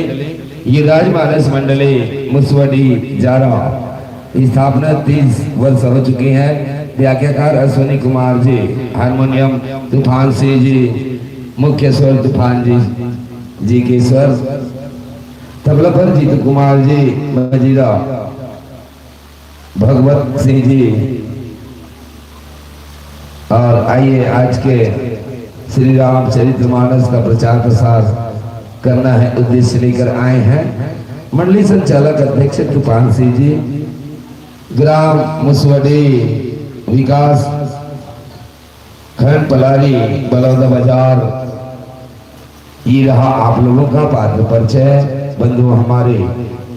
ये राजमानस मंडली मुसवडी जारा, स्थापना तीस वर्ष हो चुकी है। व्याख्याकार अश्विनी कुमार जी, हारमोनियम तूफान सिंह जी, मुख्य स्वर तूफान जी, जी के स्वर, तबला पर जीत कुमार जी, मजीरा भगवत सिंह जी। और आइए, आज के श्री रामचरित मानस का प्रचार प्रसार करना है, उद्देश्य लेकर आए हैं। मंडली संचालक अध्यक्ष तूफान सिंह जी, ग्राम मुसवडी, विकास खंड पलारी, बलौदा बाजार, ये रहा आप लोगों का पात्र परिचय। बंधुओं, हमारे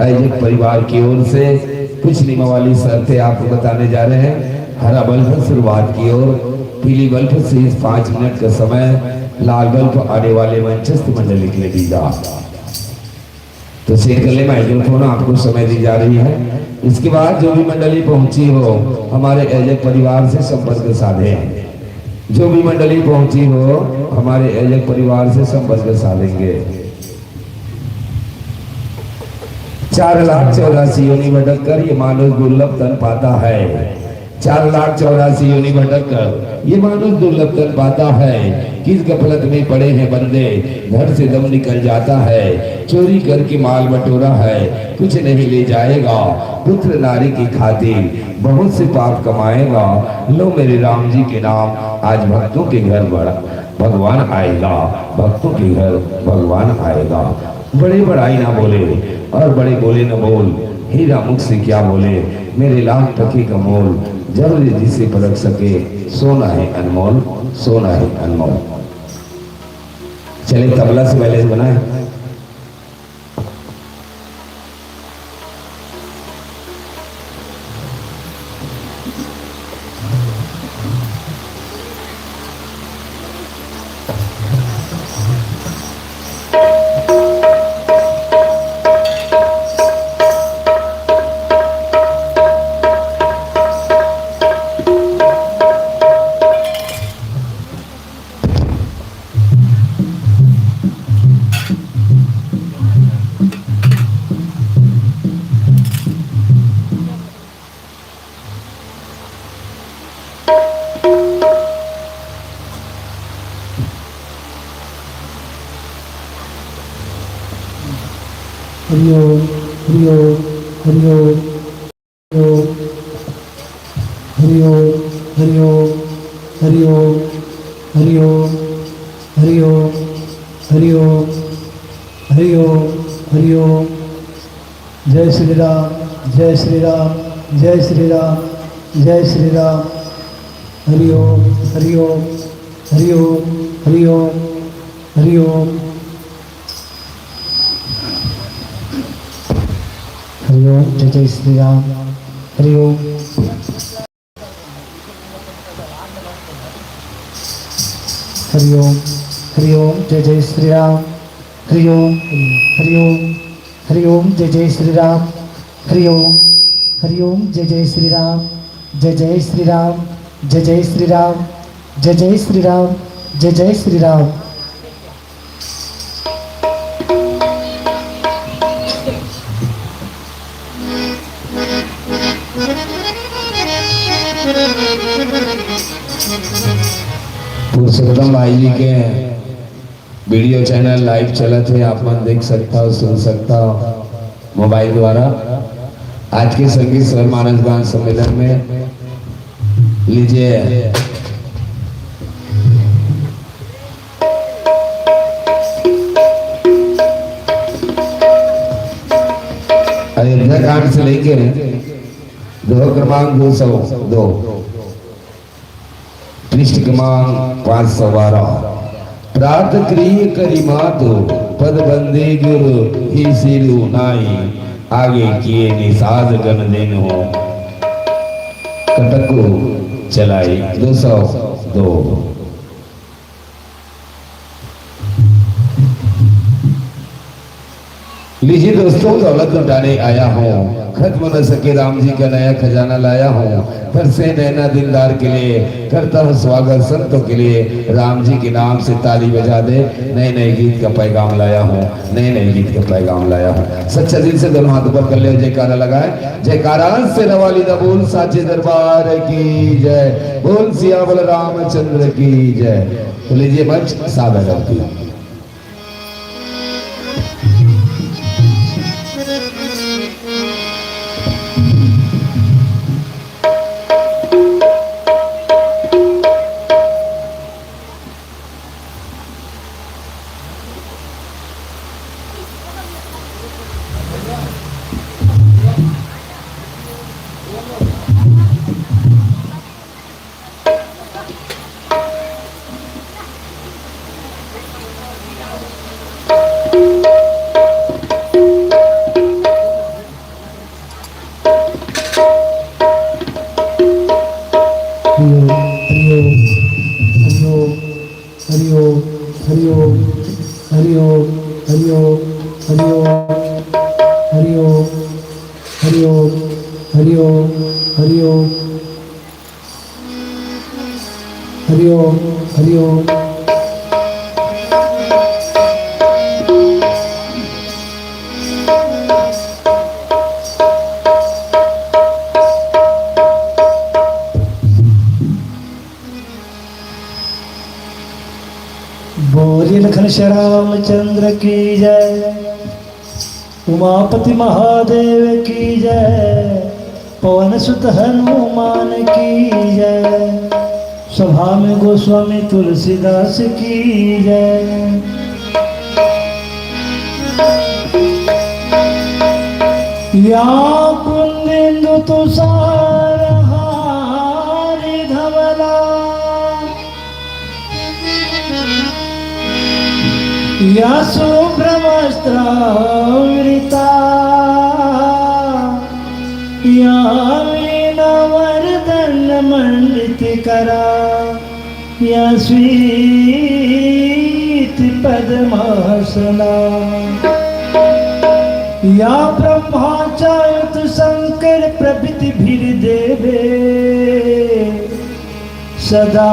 आयोजक परिवार की ओर से कुछ नियमावली शर्तें आपको बताने जा रहे हैं। हरा बल्ब शुरुआत की ओर, पीली बल्ब शेष पाँच मिनट का समय, लाल बल्ब आने वाले मंचस्थ मंडली के लिए दीदा। तो सेट कर ले माइक्रोफोन, आपको समय दी जा रही है। इसके बाद जो भी मंडली पहुंची हो, हमारे आयोजक परिवार से संपर्क साधे। जो भी मंडली पहुंची हो, हमारे आयोजक परिवार से संपर्क साधेंगे। चार लाख चौरासी योनि भटक कर ये मानुष दुर्लभ तन पाता है। चार लाख चौरासी योनि भटक कर ये मानुष दुर्लभ तन पाता है। किस गफलत में पड़े हैं बंदे, घर से दम निकल जाता है। चोरी करके माल बटोरा है, कुछ नहीं ले जाएगा। पुत्र नारी की खातिर बहुत से पाप कमाएगा। लो मेरे राम जी के नाम, आज भक्तों के घर बड़ा भगवान आएगा, भक्तों के घर भगवान आएगा। बड़े बड़ाई ना बोले और बड़े बोले न बोल, हीरा मुख से क्या बोले, मेरे लाख टके का मोल, जब ले जिसे परख सके, सोना है अनमोल, सोना है अनमोल। चले तबला से बैलेंस बनाए। हरि ओम, हरि ओम, हरि ओम। हरि ओम, हरि ओम, हरि ओम, हरि ओम, हरि ओम, हरि ओम, हरि ओम, हरि ओम, हरि ओम। जय श्री राम, जय श्री राम, जय श्री राम, जय श्री राम। हरि ओम, हरि ओम, हरि ओम, हरि ओम, हरि ओम। हरि ओम, जय जय श्री राम। हरि ओम। हरि ओम, हरि ओम, जय जय श्री राम। हरि ओम, हरि ओम, हरि ओम, जय जय श्री राम। हरि ओम, हरि ओम, जय जय श्री राम। जय जय श्री राम, जय जय श्री राम, जय जय श्री राम, जय जय श्री राम। पुरुषोत्तम भाई जी के वीडियो चैनल लाइव चलत हे, आप मन देख सकता हो, सुन सकता हो मोबाइल द्वारा। आज के संगीत स्वर मानस गान सम्मेलन में लीजिए। अयोध्या कांड से लेके दोहा क्रमांक दो सौ दो, पृष्ठ क्रमांक पाँच सौ बारह। प्रात क्रिय करि मातु, पद बंदे गुरु, ही सिरु नाई, आगे किए निषाद गन दिन हो। कटकु चलाई दो सौ दो। लीजिए दोस्तों, दौलत लुटाने आया हूँ, खत्म न सके राम जी का नया खजाना लाया हूँ, तरसे नैना दिलदार के लिए, करता हूँ स्वागत संतों के लिए, राम जी के नाम से ताली बजा दे, नए नए गीत का पैगाम लाया हूँ, नए नए गीत का पैगाम लाया हूँ। सच्चा दिल से दोनों हाथ ऊपर कर ले, जयकारा लगाए, जयकारा से रवाली दा बोल साचे दरबार की जय, बोल सियावर रामचंद्र की जय। तो लीजिए मंच सादर करती हूँ। हरि ओम, हरि ओम, हरि ओम, हरि ओम, हरि ओम, हरि ओम, हरि ओम, हरि ओम, हरि ओम, हरि ओम, हरि ओम। हरि ओम, हरि ओम। बोलिए लखन श्री रामचंद्र की जय। उमापति महादेव की जय, पवन सुत हनुमान की जय, सभा में गोस्वामी तुलसीदास की जय। या कुंदिंदु तुषार हारी धवला, या सुब्रह्मास्त्रावृता, या वीणा वरदंड मंडित करा, या स्वीत पद्मासना, या ब्रह्मा चारुत शंकर प्रभृति भीर देवे सदा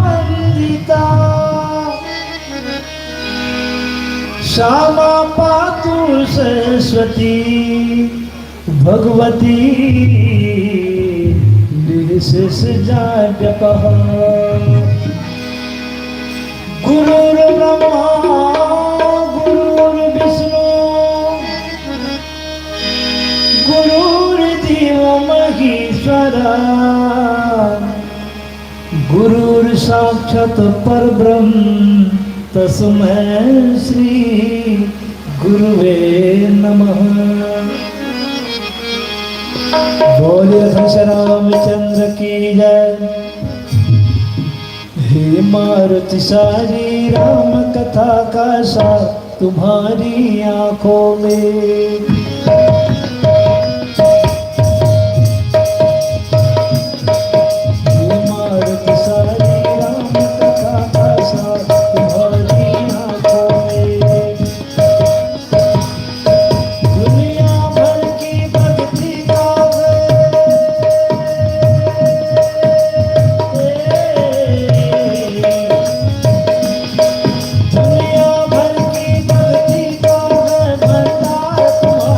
वंदिता। श्यामा पातु सरस्वती भगवती निर्शेष जाड्यपहा। गुरुर्ब्रह्मा गुरुर्विष्णु गुरुर्देव महेश्वरा। गुरुर्साक्षात् परब्रह्म तस्मै श्री गुरुवे नमः। बोलिए घनश्याम रामचंद्र की जय। हे मारुति सारी राम कथा का सार तुम्हारी आंखों में। हे मारुति सारी राम कथा का सार तुम्हारी आंखों में। दुनिया भर की भक्ति का दुनिया भर की भक्ति का है भंडार तुम्हारा।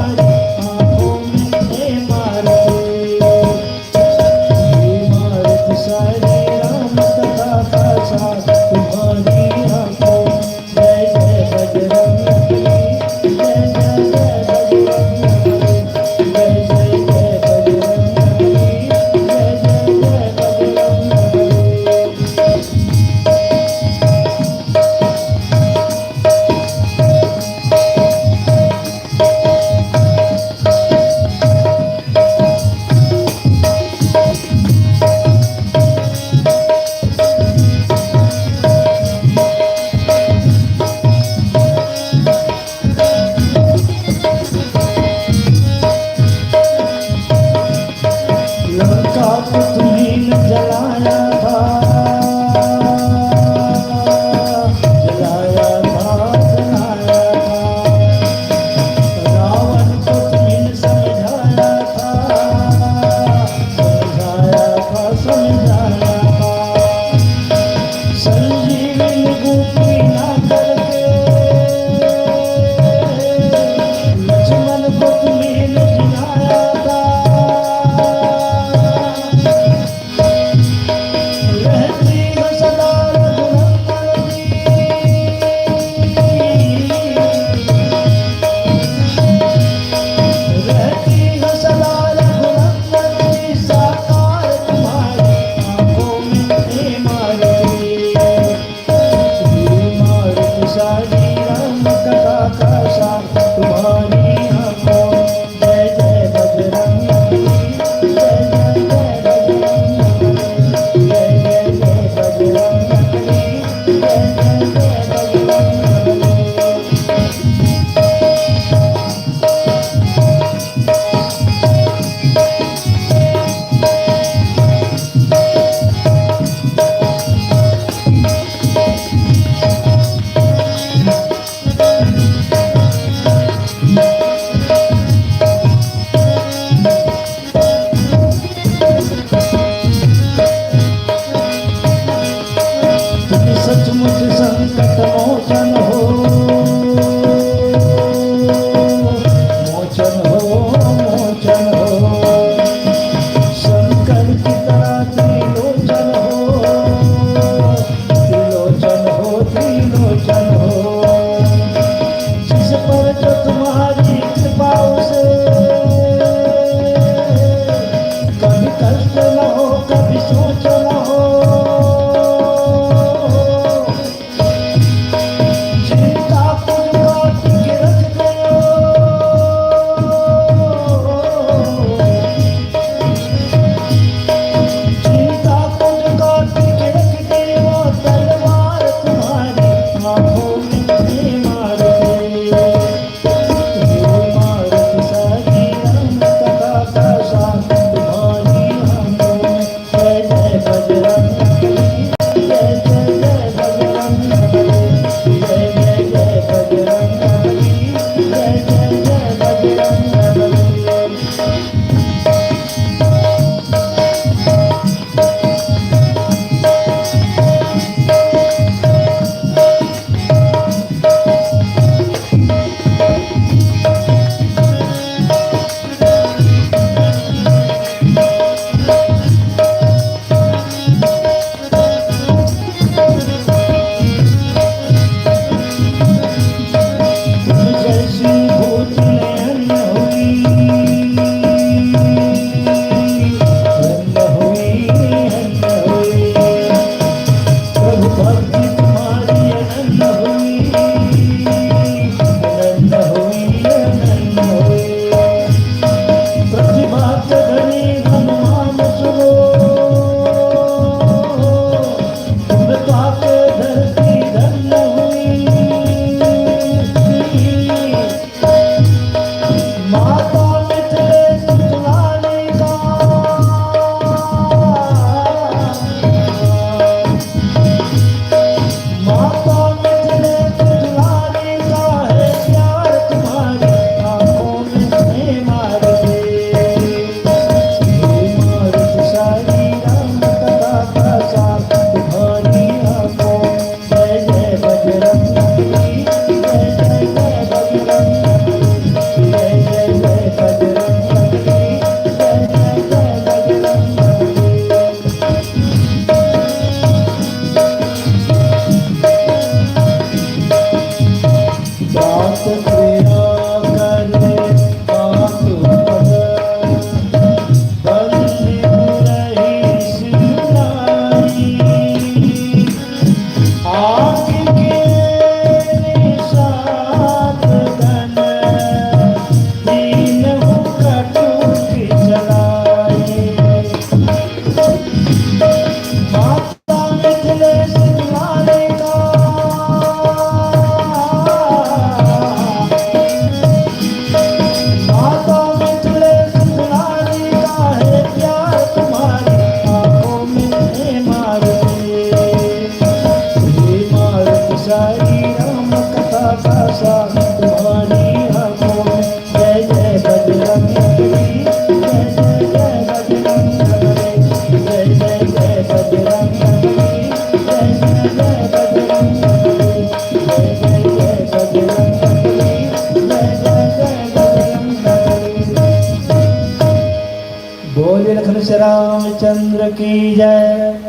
रामचंद्र की जय।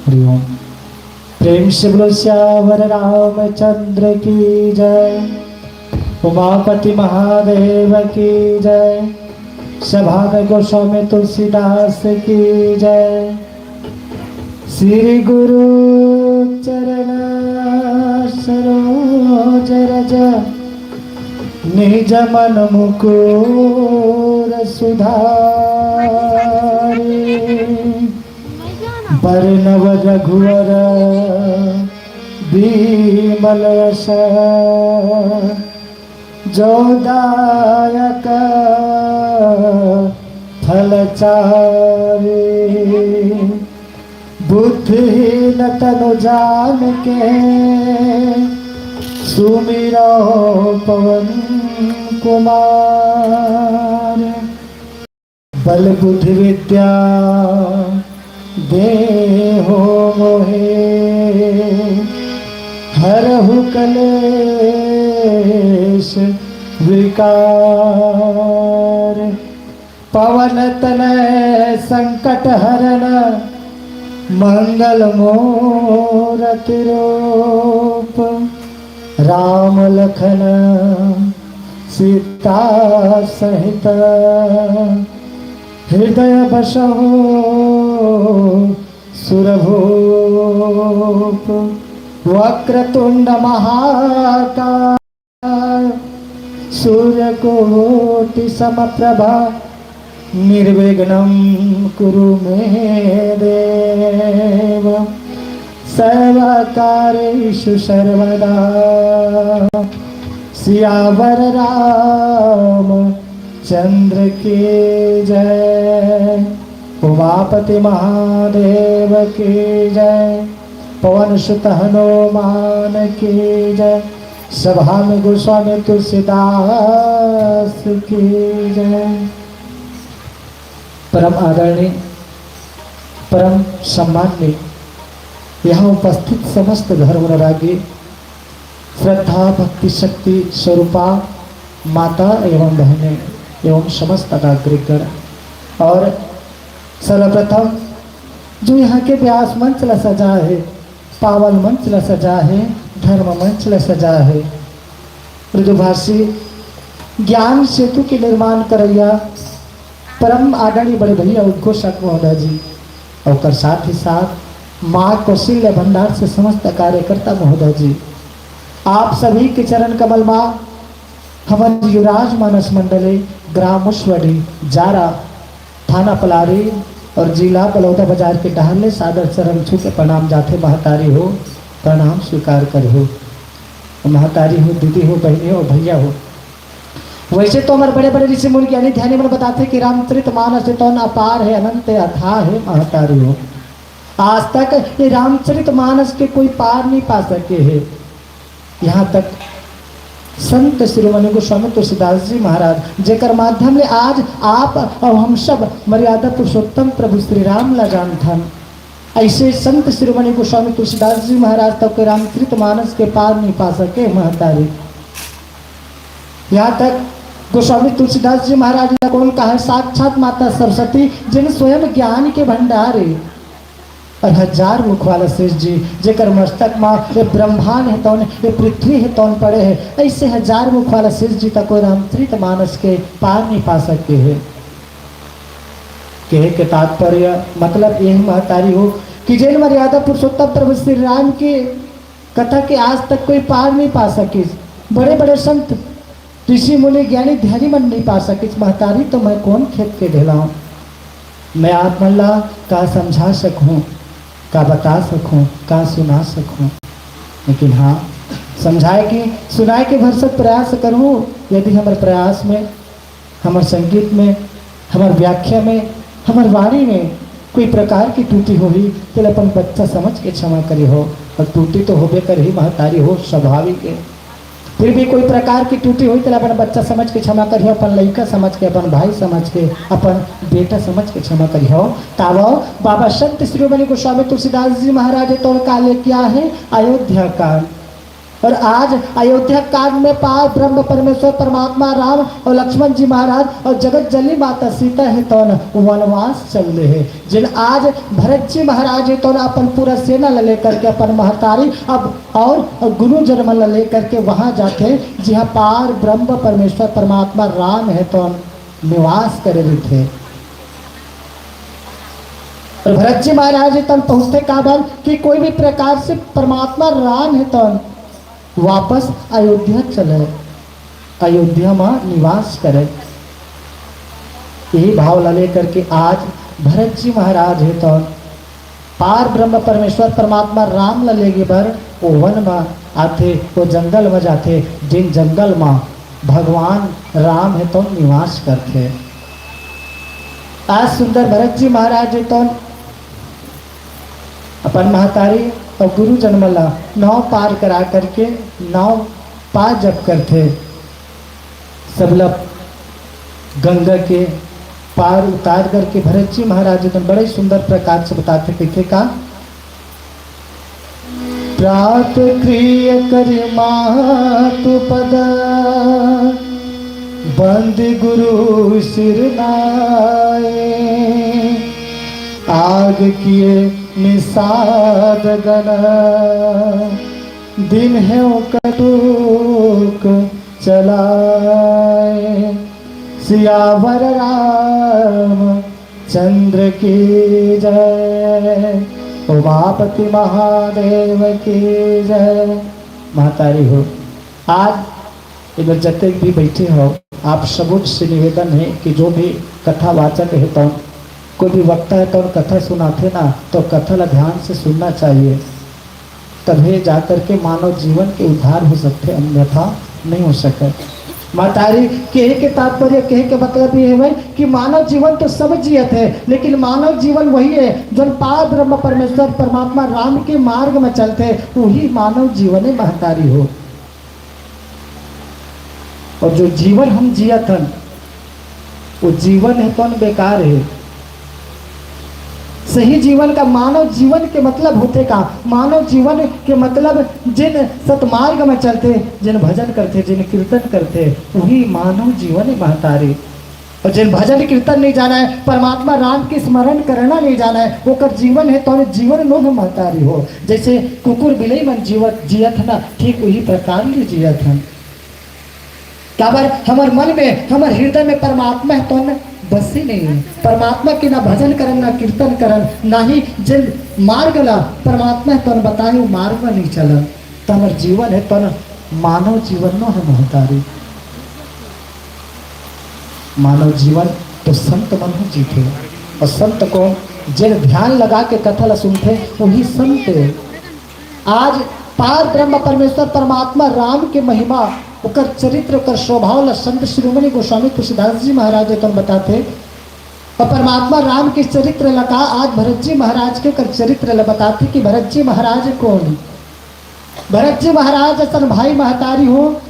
हरि ओम। प्रेम से बोलो सियावर रामचंद्र की जय। उमापति महादेव की जय। सभा में गोस्वामी तुलसीदास की जय। श्री गुरु चरण सरोज रज निज मन मुकुर सुधारी। बरनव रघुवर विमल यश जो दायक फल चारी। बुद्धिहीन तनु जान के सुमिरो पवन कुमार। बल बुद्धि विद्या देहु मोहे हरहु कलेश विकार। पवन तनय संकट हरण मंगल मूरति रूप। राम लखन सीता सहित हृदय बसहु सुरभूप। वक्रतुंड महाकाय सूर्यकोटि समप्रभा निर्विघ्नं कुरु मे देव। सर्वकार्येषु सर्वदा सियावर राम चंद्र की जय। उमापति महादेव की जय। पवन सुत हनुमान की जय। सभा में गोस्वामी तुलसीदास की जय। परम आदरणीय, परम सम्माननीय, यहाँ उपस्थित समस्त धर्म अनुरागी, श्रद्धा भक्ति शक्ति स्वरूपा माता एवं बहनें एवं समस्त नागरिकगण, और सर्वप्रथम जो यहाँ के व्यास मंच ला सजा है, पावन मंच ला सजा है, धर्म मंच ला सजा है, मृदुभाषी ज्ञान सेतु के निर्माण करैया परम आदरणीय बड़े भैया उद्घोषक महोदय जी, और ओकर साथ ही साथ माँ कौशल्या भंडार से समस्त कार्यकर्ता महोदय जी, आप सभी के चरण कमल माँ हमर युवराज मानस मंडले, ग्राम मुसवड़ी, जारा, थाना पलारी और जिला बलौदा बाजार के डहर ले सादर चरण छू के प्रणाम जाथे। महतारी हो, प्रणाम स्वीकार करिहो। महतारी हो, दीदी हो, बहिनी हो, भैया हो। वैसे तो हमर बड़े-बड़े ऋषि मुनि ज्ञानी ध्यानी मन बताथे कि रामचरित मानस हे तौन अपार हे, अनंत हे, अथाह हे, महतारी हो। आज तक ये रामचरित मानस के कोई पार नहीं पा सके हे। यहाँ तक संत शिरोमणि गोस्वामी तुलसीदास जी महाराज, जेकर माध्यम ले आज आप और हम सब मर्यादा पुरुषोत्तम प्रभु श्री राम ला जानथन, ऐसे संत शिरोमणि गोस्वामी तुलसीदास जी महाराज तक के रामचरित मानस के पार नहीं पा सके महतारी। यहाँ तक गोस्वामी तुलसीदास जी महाराज ला कौन कहा, साक्षात माता सरस्वती, जिन स्वयं ज्ञान के भंडार है। और हजार मुख वाला शेष जी, जेकर मस्तक मा ये ब्रह्मांड हे तौन, ये पृथ्वी हे तौन पड़े हे, ऐसे हजार मुख वाला शेष जी तक कोई रामचरित मानस के पार नहीं पा सके हे। कहे के तात्पर्य, मतलब ये महतारी हो कि जेन मर्यादा पुरुषोत्तम प्रभु श्री राम के कथा के आज तक कोई पार नहीं पा सकिस। बड़े बड़े संत, ऋषि मुनि, ज्ञानी ध्यानी मन नहीं पा सकिस। महतारी तो मैं कौन खेत के ढेलाऊं? मैं आप मन ला का समझा सकूं, का बता सकूं, का सुना सकूं? लेकिन हाँ, समझाए के, सुनाए के भरसक प्रयास करूं। यदि हमर प्रयास में, हमर संगीत में, हमर व्याख्या में, हमर वाणी में कोई प्रकार की त्रुटि होही, तेला अपन बच्चा समझ के क्षमा करिहो। और त्रुटि तो होबे करही महतारी हो, स्वाभाविक है। फिर भी कोई प्रकार की त्रुटि होही, तेला अपन बच्चा समझ के क्षमा करिहो, अपन लइका समझ के, अपन भाई समझ के, अपन बेटा समझ के क्षमा करिहो। तावो बाबा संत शिरोमणि गोस्वामी तुलसीदास जी महाराज तोर का लेके आए हे अयोध्या कांड। और आज अयोध्या कांड में पार ब्रह्म परमेश्वर परमात्मा राम और लक्ष्मण जी महाराज और जगत जननी माता सीता हे तौन वनवास चल रहे हैं। जिन आज भरत जी महाराज हे तौन अपन पूरा सेना ला लेकर के अपन महतारी अब और गुरुजन मन ला लेकर के वहां जाथे, जिहां पार ब्रह्म परमेश्वर परमात्मा राम हे तौन निवास करे रहिथे। और भरत जी महाराज हे तौन पहुंचथे काबर कि कोई भी प्रकार से परमात्मा राम हे तौन वापस अयोध्या चले, अयोध्या में निवास करे। यही भाव ला लेकर के आज भरत जी महाराज हे तौन पार ब्रह्म परमेश्वर परमात्मा राम ला लेगे बर वो वन में आथे, वो जंगल में जाथे, जिन जंगल में भगवान राम हे तौन निवास करथे। आज सुंदर भरत जी महाराज हे तौन अपन महतारी और गुरुजन मन ला नाव पार करा करके नाव पार जब करथे, सबला गंगा के पार उतार करके भरत जी महाराज एकदम बड़े सुंदर प्रकार से बताथे, कहिथे का, प्रात क्रिय करि मातु पद, बंद गुरु सिर नाए। आग किए निषाद गण, दिन है कटुक चलाए। सियावर राम चंद्र की जय, उमापति महादेव की जय। महतारी हो, आज इधर जते भी बैठे हो, आप सबों से निवेदन है कि जो भी कथावाचक है तौन, कोई भी वक्ता है तौन कथा सुनाथे ना, तो कथा ला ध्यान से सुनना चाहिए। तभे जाकर के मानव जीवन के उद्धार हो सकथे, अन्यथा नहीं हो सके। महतारी कहे के तात्पर्य, कहे के मतलब ये है भाई कि मानव जीवन तो सब जियत है, लेकिन मानव जीवन वही है जो पार ब्रह्म परमेश्वर परमात्मा राम के मार्ग में चलथे, वही मानव जीवन है महतारी हो। और जो जीवन हम जियत हन, वो जीवन है तौन बेकार है। सही जीवन का, मानव जीवन के मतलब होथे का? मानव जीवन के मतलब जिन सतमार्ग में चलथे, जिन भजन करथे, जिन कीर्तन करथे, वही मानव जीवन है महतारी। और जिन भजन कीर्तन नहीं जाना है, परमात्मा राम के स्मरण करना नहीं जाना है, ओकर जीवन है तौन जीवन नोह महतारी हो। जैसे कुकुर बिलई मन जीवत जियत ना, ठीक वही प्रकार ले जियत हन। काबर हमर मन में, हमर हृदय में परमात्मा हे तौन बसे नहीं है। परमात्मा के ना भजन करन, ना कीर्तन करन, ना ही जिन मार्ग ला परमात्मा हे तौन बताए, वो मार्ग में नहीं चलन। तो हमर जीवन हे तौन मानव जीवन नोहे महतारी। मानव जीवन तो संत मन ही जीथे। और संत कौन? जिन ध्यान लगा के कथा ला सुनथे, वही संत है। आज पार ब्रह्म परमेश्वर परमात्मा राम के महिमा, ओकर चरित्र, ओकर स्वभाव ला संत शिरोमणि गोस्वामी तुलसीदास जी महाराज अपन बताथे। और परमात्मा राम के चरित्र ला का आज भरत जी महाराज के ओकर चरित्र ला बताथे कि भरत जी महाराज कौन? भरत जी महाराज असन भाई महतारी हो,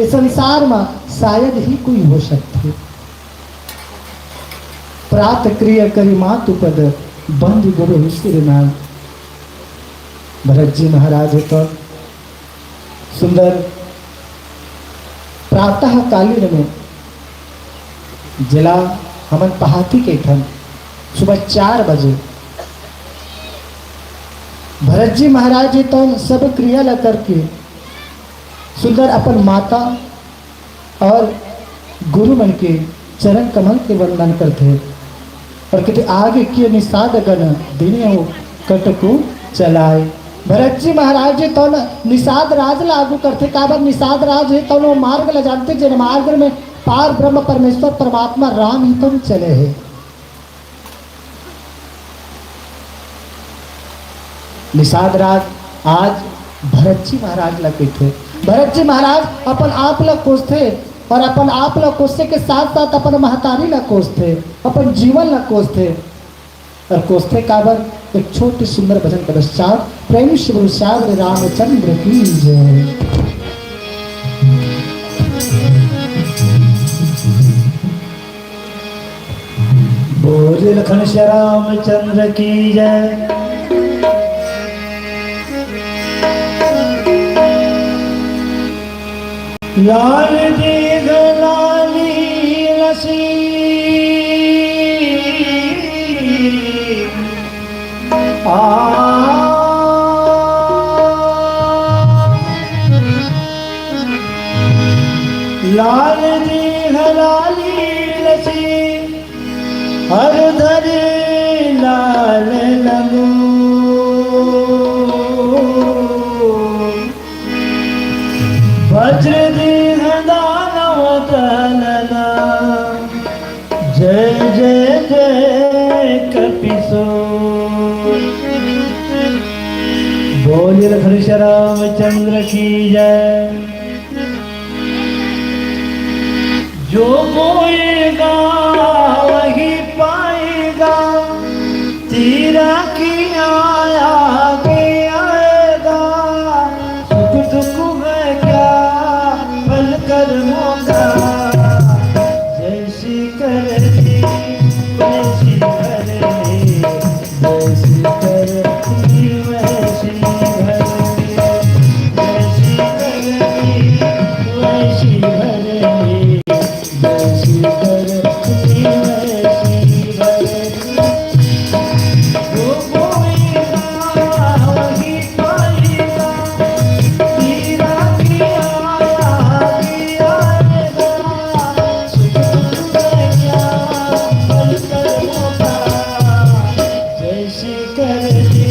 ये संसार में शायद ही कोई हो सकथे। प्रात क्रिय करि मातु पद, बंद गुरु सिर नाय। भरत जी महाराज हे तो सुंदर प्रातः कालीन में, जेला हमन पहाती कहिथन, सुबह चार बजे भरत जी महाराज हे तो सब क्रिया ला करके सुंदर अपन माता और गुरु मन के चरण कमल के वंदन करथे। और कहिथे, "आग किए निषाद गण, दीन्हे कटकु चलाए।" भरत जी महाराज जी तौन निषाद राज ला आगू करथे, काबर निषाद राज हे तौन वो मार्ग ला जानथे, जेन मार्ग में पार ब्रह्म परमेश्वर परमात्मा राम ही तौन चले हे। निषाद राज आज भरत जी महाराज ला कहिथे। भरत जी महाराज अपन आप ला कोसथे और अपन आप ला कोसे के साथ साथ अपन महतारी ला कोसथे, अपन जीवन ला कोसथे। और कोसथे काबर? एक छोटे सुंदर भजन के पश्चात प्रेम से बोलो, श्यावर रामचंद्र की जय। बोल लखन श्री रामचंद्र की जय। लाल दीघ लाली लसी। आ। लाल दीघ लाली लसी। हर धरी लाल लगो। वज्र दीघ दानव दलना। जय जय जय कपिसो। बोलिए लखन श्री रामचंद्र की जय। जो बोएगा वही पाएगा, तेरा किया आगे आएगा। सुख दुख है क्या फल कर्मों का, जैसी करनी वैसी भरनी। जैसी करनी वैसी भरनी, जैसी करनी वैसी भरनी, जैसी करनी वैसी भरनी। वो बोएगा वही पाएगा, तेरा किया आगे आएगा। सुख दुख है क्या फल कर्मों का, जैसी करनी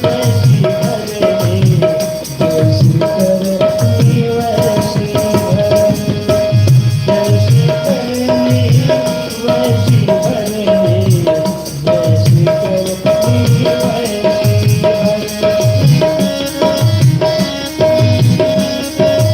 वैसी भरनी, जैसी करनी वैसी भरनी, जैसी करनी वैसी भरनी, जैसी करनी वैसी भरनी।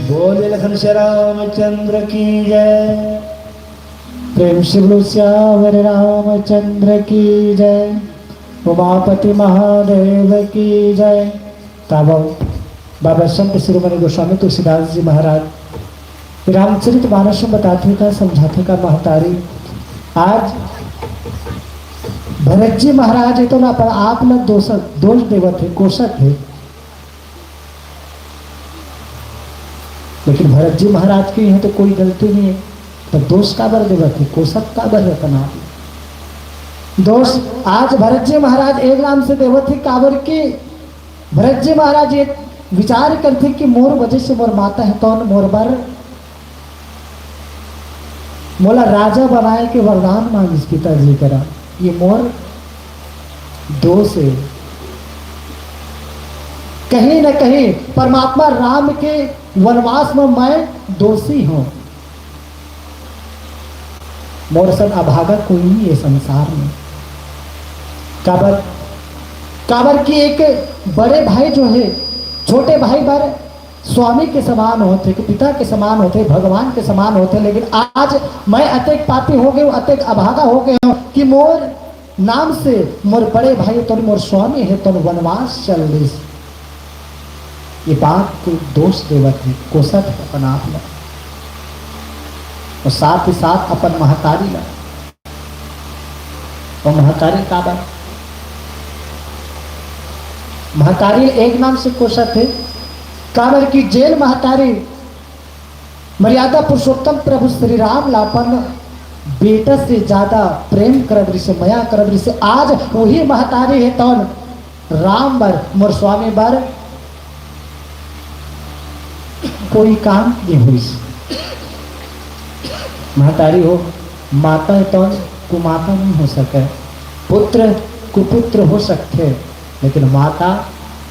बोले लखन श्री रामचंद्र की जय। प्रेम से बोलो सियावर रामचंद्र की जय, उमापति महादेव की जय। तब बाबा संत शिरोमणि गोस्वामी तुलसीदास जी महाराज रामचरित मानस में बताथे का, समझाथे का महतारी। आज भरत जी महाराज हे तो ना अपन आप ल दोष, दोष देवत हे, कोसत हे। लेकिन भरत जी महाराज के यहाँ तो कोई गलती नहीं है, तो दोष काबर देवत हे, कोसत काबर हे अपन आप ल? दोष आज भरत जी महाराज एक नाम से देवत हे, काबर कि भरत जी महाराज ये विचार करथे कि मोर वजह से मोर माता हे तौन मोर बर मोला राजा बनाए के वरदान मांगिस पिताजी करा, ये मोर दोष हे। कहीं न कहीं परमात्मा राम के वनवास में मैं दोषी हूं। मोर सन अभागा कोई नहीं ये संसार में। काबर, काबर कि एक बड़े भाई जो हे, छोटे भाई बर स्वामी के समान होथे, कि पिता के समान होथे, भगवान के समान होथे, लेकिन आज मैं अतेक पापी हो गए हूं, अतेक अभागा हो गए हूं कि मोर नाम से मोर बड़े भाई तोर मोर स्वामी हे, तोर वनवास चल दिस। ये बात के दोष देवत हे, कोसत हे अपन आप ल, और साथ ही साथ अपन महतारी ल। और महतारी काबर? महतारी एक नाम से कोसत हे, काबर कि जेन महतारी मर्यादा पुरुषोत्तम प्रभु श्री राम ला अपन बेटा से ज्यादा प्रेम करत रिसे, मया करत रिसे, आज वही महतारी हे तौन राम बर, मोर स्वामी बर कोई काम नहीं होइस। महतारी हो, माता हे तौन कुमाता नहीं हो सके, पुत्र कुपुत्र हो सकथे, लेकिन माता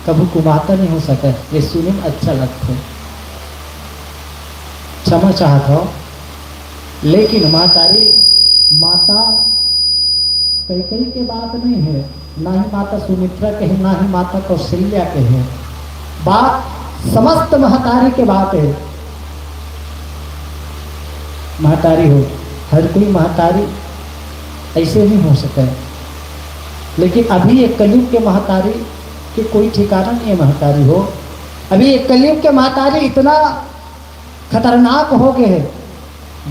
कभू कुमाता नहीं हो सके। ये सुने में अच्छा लगथे, क्षमा चाहत हो, लेकिन महतारी, माता कैकेयी के बात नहीं है, ना ही माता सुमित्रा के है, ना ही माता कौशल्या के है। बात समस्त महतारी के बात है। महतारी हो, हर कोई महतारी ऐसे नहीं हो सके, लेकिन अभी ये कलयुग के महतारी के कोई ठिकाना नहीं है। महतारी हो, अभी ये कलयुग के महतारी इतना खतरनाक हो गए है,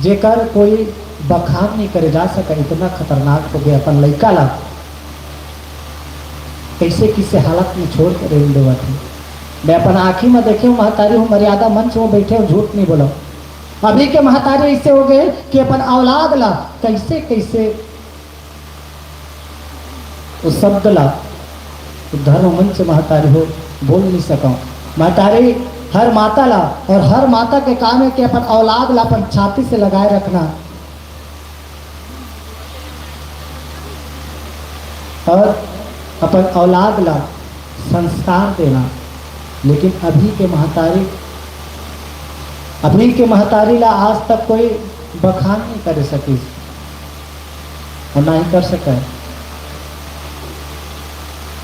जेकर कोई बखान नहीं करे जा सका, इतना खतरनाक हो गए। अपन लइका ला कैसे किसे हालत में छोड़ के रेल देवत है। मैं अपन आँखी में देखे हूँ, महतारी हूँ, मर्यादा मंच में बैठे हूँ, झूठ नहीं बोला। अभी के महतारी ऐसे हो गए कि अपन औलाद ला कैसे कैसे वो शब्द ला, वो धर्म मंच महतारी हो, बोल नहीं सका। महतारी हर माता ला और हर माता के काम है कि अपन औलाद ला अपन छाती से लगाए रखना और अपन औलाद ला संस्कार देना। लेकिन अभी के महतारी, अभी के महतारी ला आज तक कोई बखान नहीं कर सकी। और ना ही कर सका है।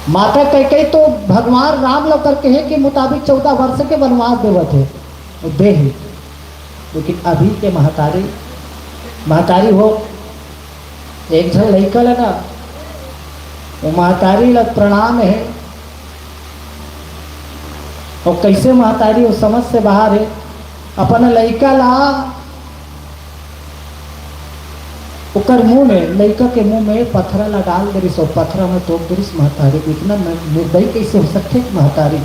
माता कैकेयी तो भगवान राम ला ओकर कहे के मुताबिक चौदह वर्ष के वनवास देवत है, वो दे है। लेकिन अभी के महतारी, महतारी हो, एक झन लइका ला ना, वो महतारी ला प्रणाम है, और कैसे महतारी वो समझ से बाहर है, अपन लइका ला ओकर मुंह में, लइका के मुंह में पथरा ला डाल दे रिस, और पथरा में तोप दे रिस महतारी। इतना न-, निर्दयी कैसे हो सकथे महतारी?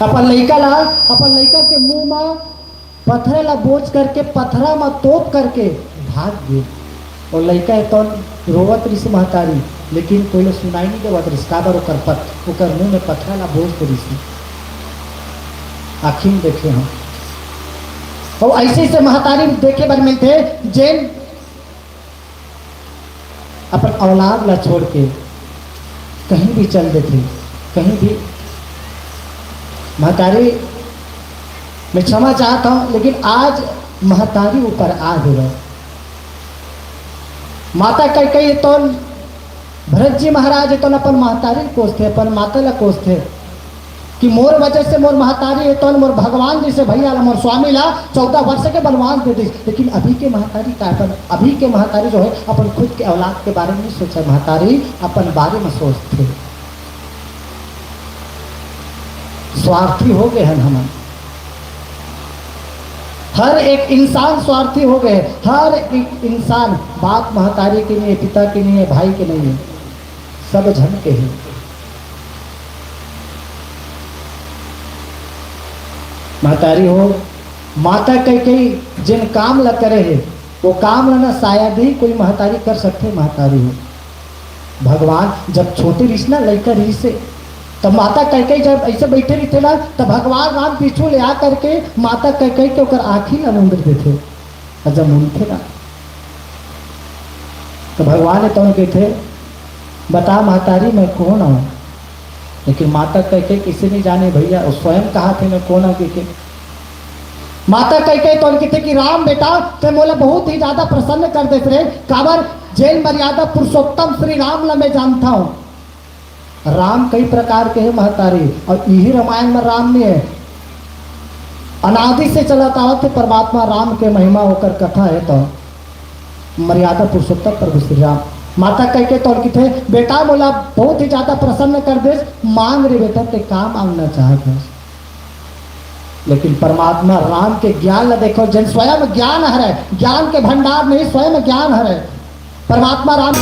अपन लइका ला, अपन लइका के मुंह में पथरा ला बोझ करके, पथरा में तोप करके भाग गे। अउ लइका हे तौन रोवत रिहिस महतारी, लेकिन कोई ला सुनाई नहीं देवत रिहिस, काबर ओकर पत-, ओकर मुंह में पथरा ला बोर दे रिहिस। आँखी में देखे हम। अउ ऐसे से महतारी देखे बर मिलथे, जेन अपन औलाद ला छोड़ के कहीं भी चल देथे, कहीं भी। महतारी, मैं क्षमा चाहत हंव, लेकिन आज महतारी ऊपर आ हेवय। माता कैकेयी हे तौन भरत जी महाराज हे तौन अपन महतारी ल कोसथे, अपन माता ला कोसथे कि मोर वजह से मोर महतारी हे तौन मोर भगवान जैसे भैया ला, मोर स्वामी ला चौदह वर्ष के वनवास दे दिस। लेकिन अभी के महतारी का अपन, अभी के महतारी जो हे अपन खुद के औलाद के बारे में नहीं सोचे, महतारी अपन बारे में सोचथे। स्वार्थी हो गए हन हमन। हर एक इंसान स्वार्थी हो गए, हर एक इंसान, बाप महतारी के नहीं हे, पिता के नहीं हे, भाई के नहीं हे, सब झन के हे। महतारी हो, माता कैकेयी जेन काम ला करे हे, वो काम ला ना शायद ही कोई महतारी कर सकथे। महतारी हो, भगवान जब छोटे रिहिस ना, लइका रिहिस हे, तब माता कैकेयी जब ऐसे बैठे रहिथे ना, तब भगवान राम पीछू ले आ करके माता कैकेयी के ओकर आँखी ला मूंद देथे। अउ जब मूंदथे ना, तो भगवान हे तौन कहिथे, "बता महतारी, मैं कौन हूँ?" लेकिन माता कैकेयी किसे नहीं जाने भैया, वो स्वयं कहाथे, "मैं कौन हूँ?" कहिके। माता कैकेयी तौन कहिथे कि राम बेटा, ते मोला बहुत ही ज्यादा प्रसन्न कर देस रे, काबर जेन मर्यादा पुरुषोत्तम श्री राम ला मैं जानता हूँ। राम कई प्रकार के हे महतारी, अउ इही रामायण में राम नहीं हे, अनादि से चलत आवत हे परमात्मा राम के महिमा, ओकर कथा हे तो मर्यादा पुरुषोत्तम प्रभु श्री राम। माता कैकेयी तौन कहिथे, "बेटा मोला बहुत ही ज्यादा प्रसन्न कर देस, मांग रे बेटा, ते का मांगना चाहत हस?" लेकिन परमात्मा राम के ज्ञान ला देखो, जेन स्वयं ज्ञान हरय, ज्ञान के भंडार नहीं, स्वयं ज्ञान हरय। परमात्मा राम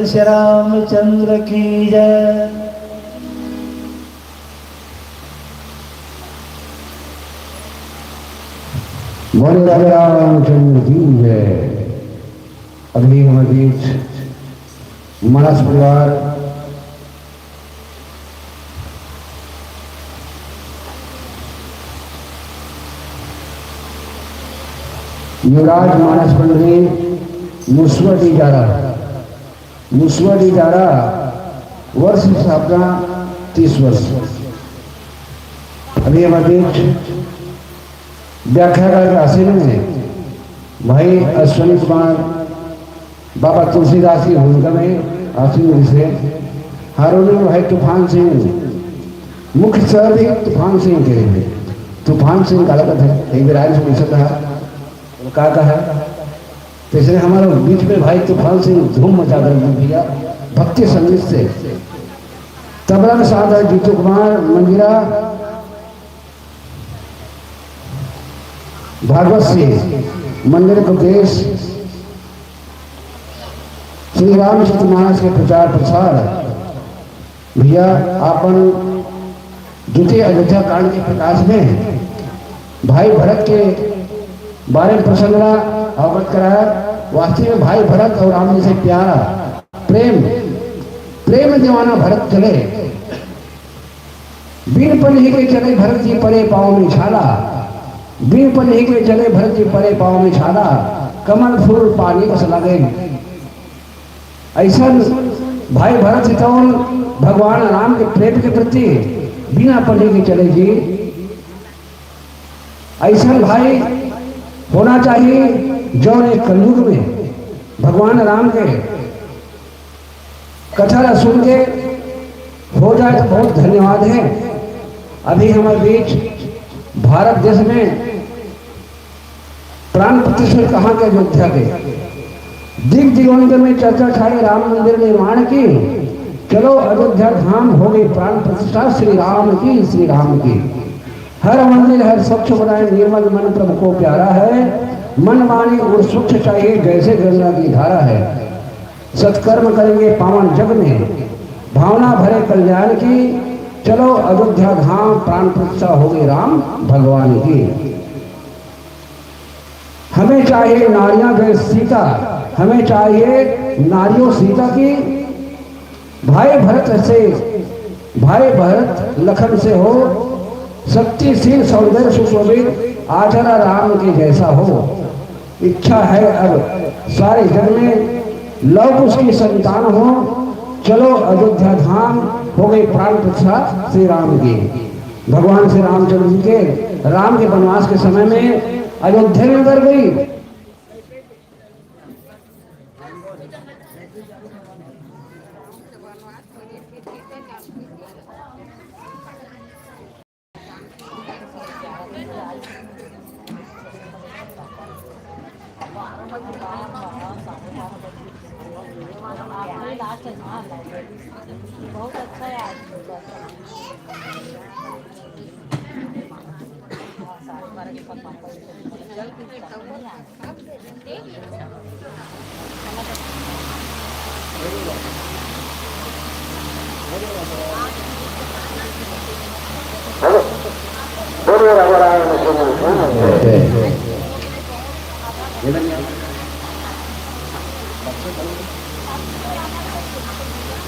श्री रामचंद्र की जय। बोले राधे रामचंद्र की जय। अभी हमारे बीच मानस परिवार युवराज मानस मंडली मुसवा डी जारा, मुसवा डी जारा वर्ष स्थापना तीस वर्ष। अभी हमारे बीच व्याख्याकार के आसीन में भाई अश्विनी कुमार बाबा तुलसीदास की भूमिका में आसीन विषय हारून भाई तूफान सिंह, मुख्य सर भी तूफान सिंह के लिए। तूफान सिंह का लगत है, एक बार आए सुन सकता है, वो का का है। तो इसलिए हमारे बीच में भाई तूफान सिंह धूम मचा कर भैया भक्ति संगीत से। तबला में साथ है जीतू कुमार मंजीरा, भागवत सिंह, मंदिर प्रदेश, श्री रामचरित मानस के प्रचार प्रसार। भैया, आपन द्वितीय अयोध्या कांड के प्रकाश में भाई भरत के बारे में प्रसंग ला अवगत कराया। वास्तव में भाई भरत और राम जी से प्यारा प्रेम, प्रेम दीवाना भरत चले। बिन पनही के चले भरत जी परे पाँव में छाला, बिन पनही के चले भरत जी परे पाँव में छाला, कमल फूल पानी बस लगे। ऐसन भाई भरत हितौन भगवान राम के प्रेम के प्रति बिना पनही के चले जी। ऐसन भाई होना चाहिए, जौन एक कलयुग में भगवान राम के कथा ला सुन के हो जाए तो बहुत धन्यवाद है। अभी हमारे बीच भारत देश में प्राण प्रतिष्ठा कहाँ के? अयोध्या के। दिग दिगंत में चर्चा छाई राम मंदिर निर्माण की। चलो अयोध्या धाम हो गई प्राण प्रतिष्ठा, श्री राम की, श्री राम की। हर मंदिर हर स्वच्छ बनाए, निर्मल मन प्रभु को प्यारा है। मन वाणी और स्वच्छ चाहिए, जैसे गंगा की धारा है। सत्कर्म करेंगे पावन जग में, भावना भरे कल्याण की। चलो अयोध्या धाम, प्राण प्रतिष्ठा हो गई राम भगवान की। हमें चाहिए नारियां जैसे सीता, हमें चाहिए नारियों सीता की। भाई भरत से, भाई भरत लखन से हो, शक्तिशील सौंदर्य सुशोभित, आचरा राम के जैसा हो। इच्छा है अब सारे जग में लव कुश की संतान हो। चलो अयोध्या धाम, हो गई प्राण प्रतिष्ठा श्री राम की। भगवान श्री रामचंद्र जी के, राम के वनवास के समय में अयोध्या में उतर गई। बहुत अच्छा है आज।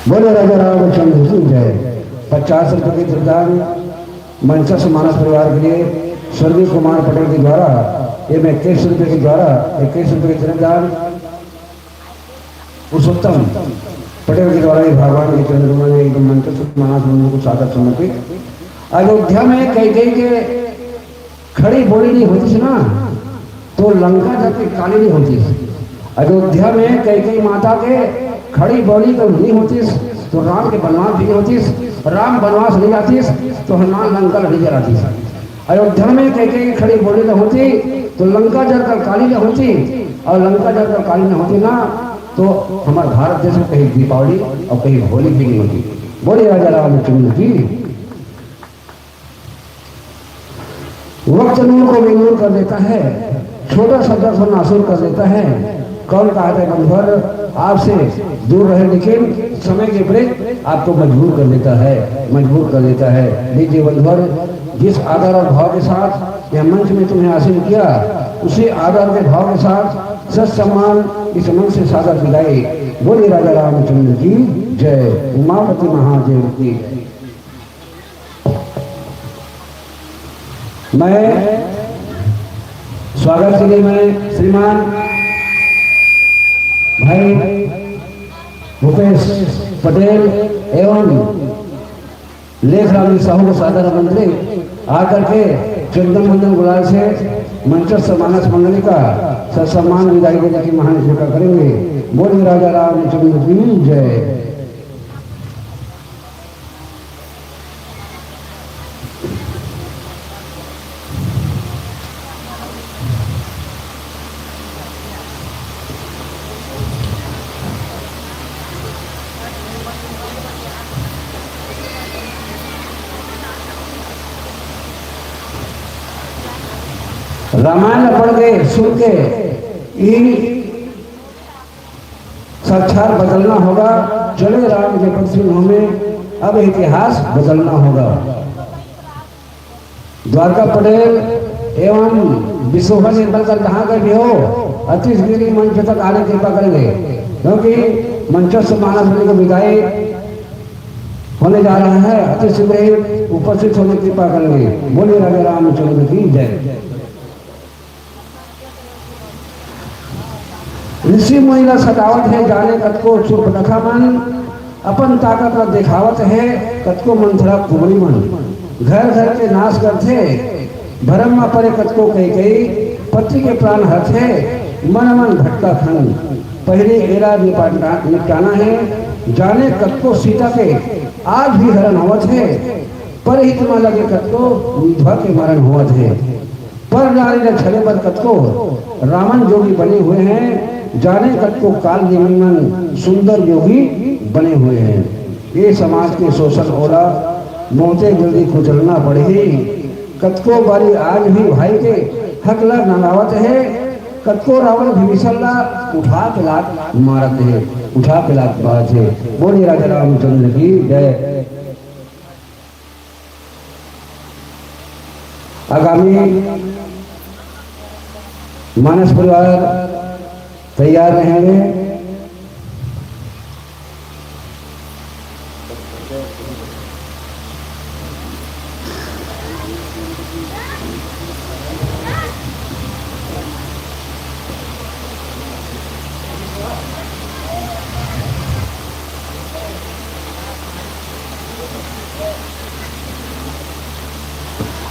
बोलो राजा रामचंद्र की जय। पचास रुपए की दुकान मंचस्थ मानस परिवार के लिए स्वर्गीय कुमार पटेल के द्वारा, ये मैं इक्कीस रुपये के द्वारा, इक्कीस रुपये के चंदादान पुरुषोत्तम पटेल के द्वारा ये भगवान के चरण कमल में एकदम मंचस्थ मानस मंदिर को सादर समर्पित। अयोध्या में कैकेयी के खड़ी बोली नहीं होती थी ना, तो लंका जर के काली नहीं होती। अयोध्या में कैकेयी माता के खड़ी बोली तो नहीं होती, तो राम के वनवास भी नहीं होती। राम वनवास नहीं जाती, तो हनुमान लंका नहीं जलाती। अयोध्या में कैकेयी खड़ी बोली न होती, तो लंका जर कर काली न होती, और लंका जर कर काली न होती ना, तो हमारे भारत देश में कहीं दीपावली और कहीं होली भी नहीं होती। बोले राजा रामचंद्र जी। वक्त नूर को बेनूर कर देता है, छोटा सा दर्द नासूर कर देता है। कौन कहा था बंधुवर, आपसे दूर रहे, लेकिन समय के प्रेम आपको मजबूर कर लेता है, मजबूर कर लेता है। देखिए बंधुवर, जिस आदर और भाव के साथ यह मंच में तुम्हें आसीन किया, उसी आदर के भाव के साथ सत सम्मान इस मंच से सादर विदाई। बोलिए राजा रामचंद्र की जय, उमापति महादेव की जय। मैं स्वागत के लिए मैं श्रीमान भाई भूपेश पटेल एवं लेखराम जी साहू को सादर आमंत्रित आकर के चंदन वंदन गुलाल से मंचस्थ मानस मंडली का ससम्मान विदाई देने की महान कृपा करेंगे। बोलिए राजा रामचंद्र की जय। रामायण पढ़ के सुन के ई संसार बदलना होगा। चले राम के पृथ्वी में, अब इतिहास बदलना होगा। द्वारका पटेल एवं विश्वभर निर्मल कर कहाँ गए भी हो, अतीश गिरी मंच तक आने की कृपा करेंगे, क्योंकि मंचस्थ मानस मंडली को विदाई होने जा रहा है। अति शीघ्र ही उपस्थित होने की कृपा करेंगे। बोलिए राजा रामचंद्र की जय। ऋषि मुनि ला सतावत हे जाने कतको सूर्पनखा मन, अपन ताकत ला देखावत हे कतको मंथरा कुबड़ी मन। घर घर के नाश करथे, भरम म परे कतको कई कई, पति के प्राण हरथे, मन मन भटका खन। पहिली एला निपटा-, निपटाना हे, जाने कतको सीता के आज भी हरण होवत हे, परहित म लगे कतको विधवा के मरण होवत हे। पर नारी ल छले बर कतको रावण जोगी बने हुए हैं, जाने कतको काल निमन सुंदर योगी बने हुए हैं। ये समाज के शोषण ओला बहुते जल्दी कुचलना पड़ही। कतको बारी आज भी भाई के हक ला नंगावत हे, कतको रावण विभीषण ला उठा के लात मारत हे, उठा के लात मारत हे। बोलिए राजा रामचंद्र की जय। आगामी मानस परिवार तैयार रहेंगे।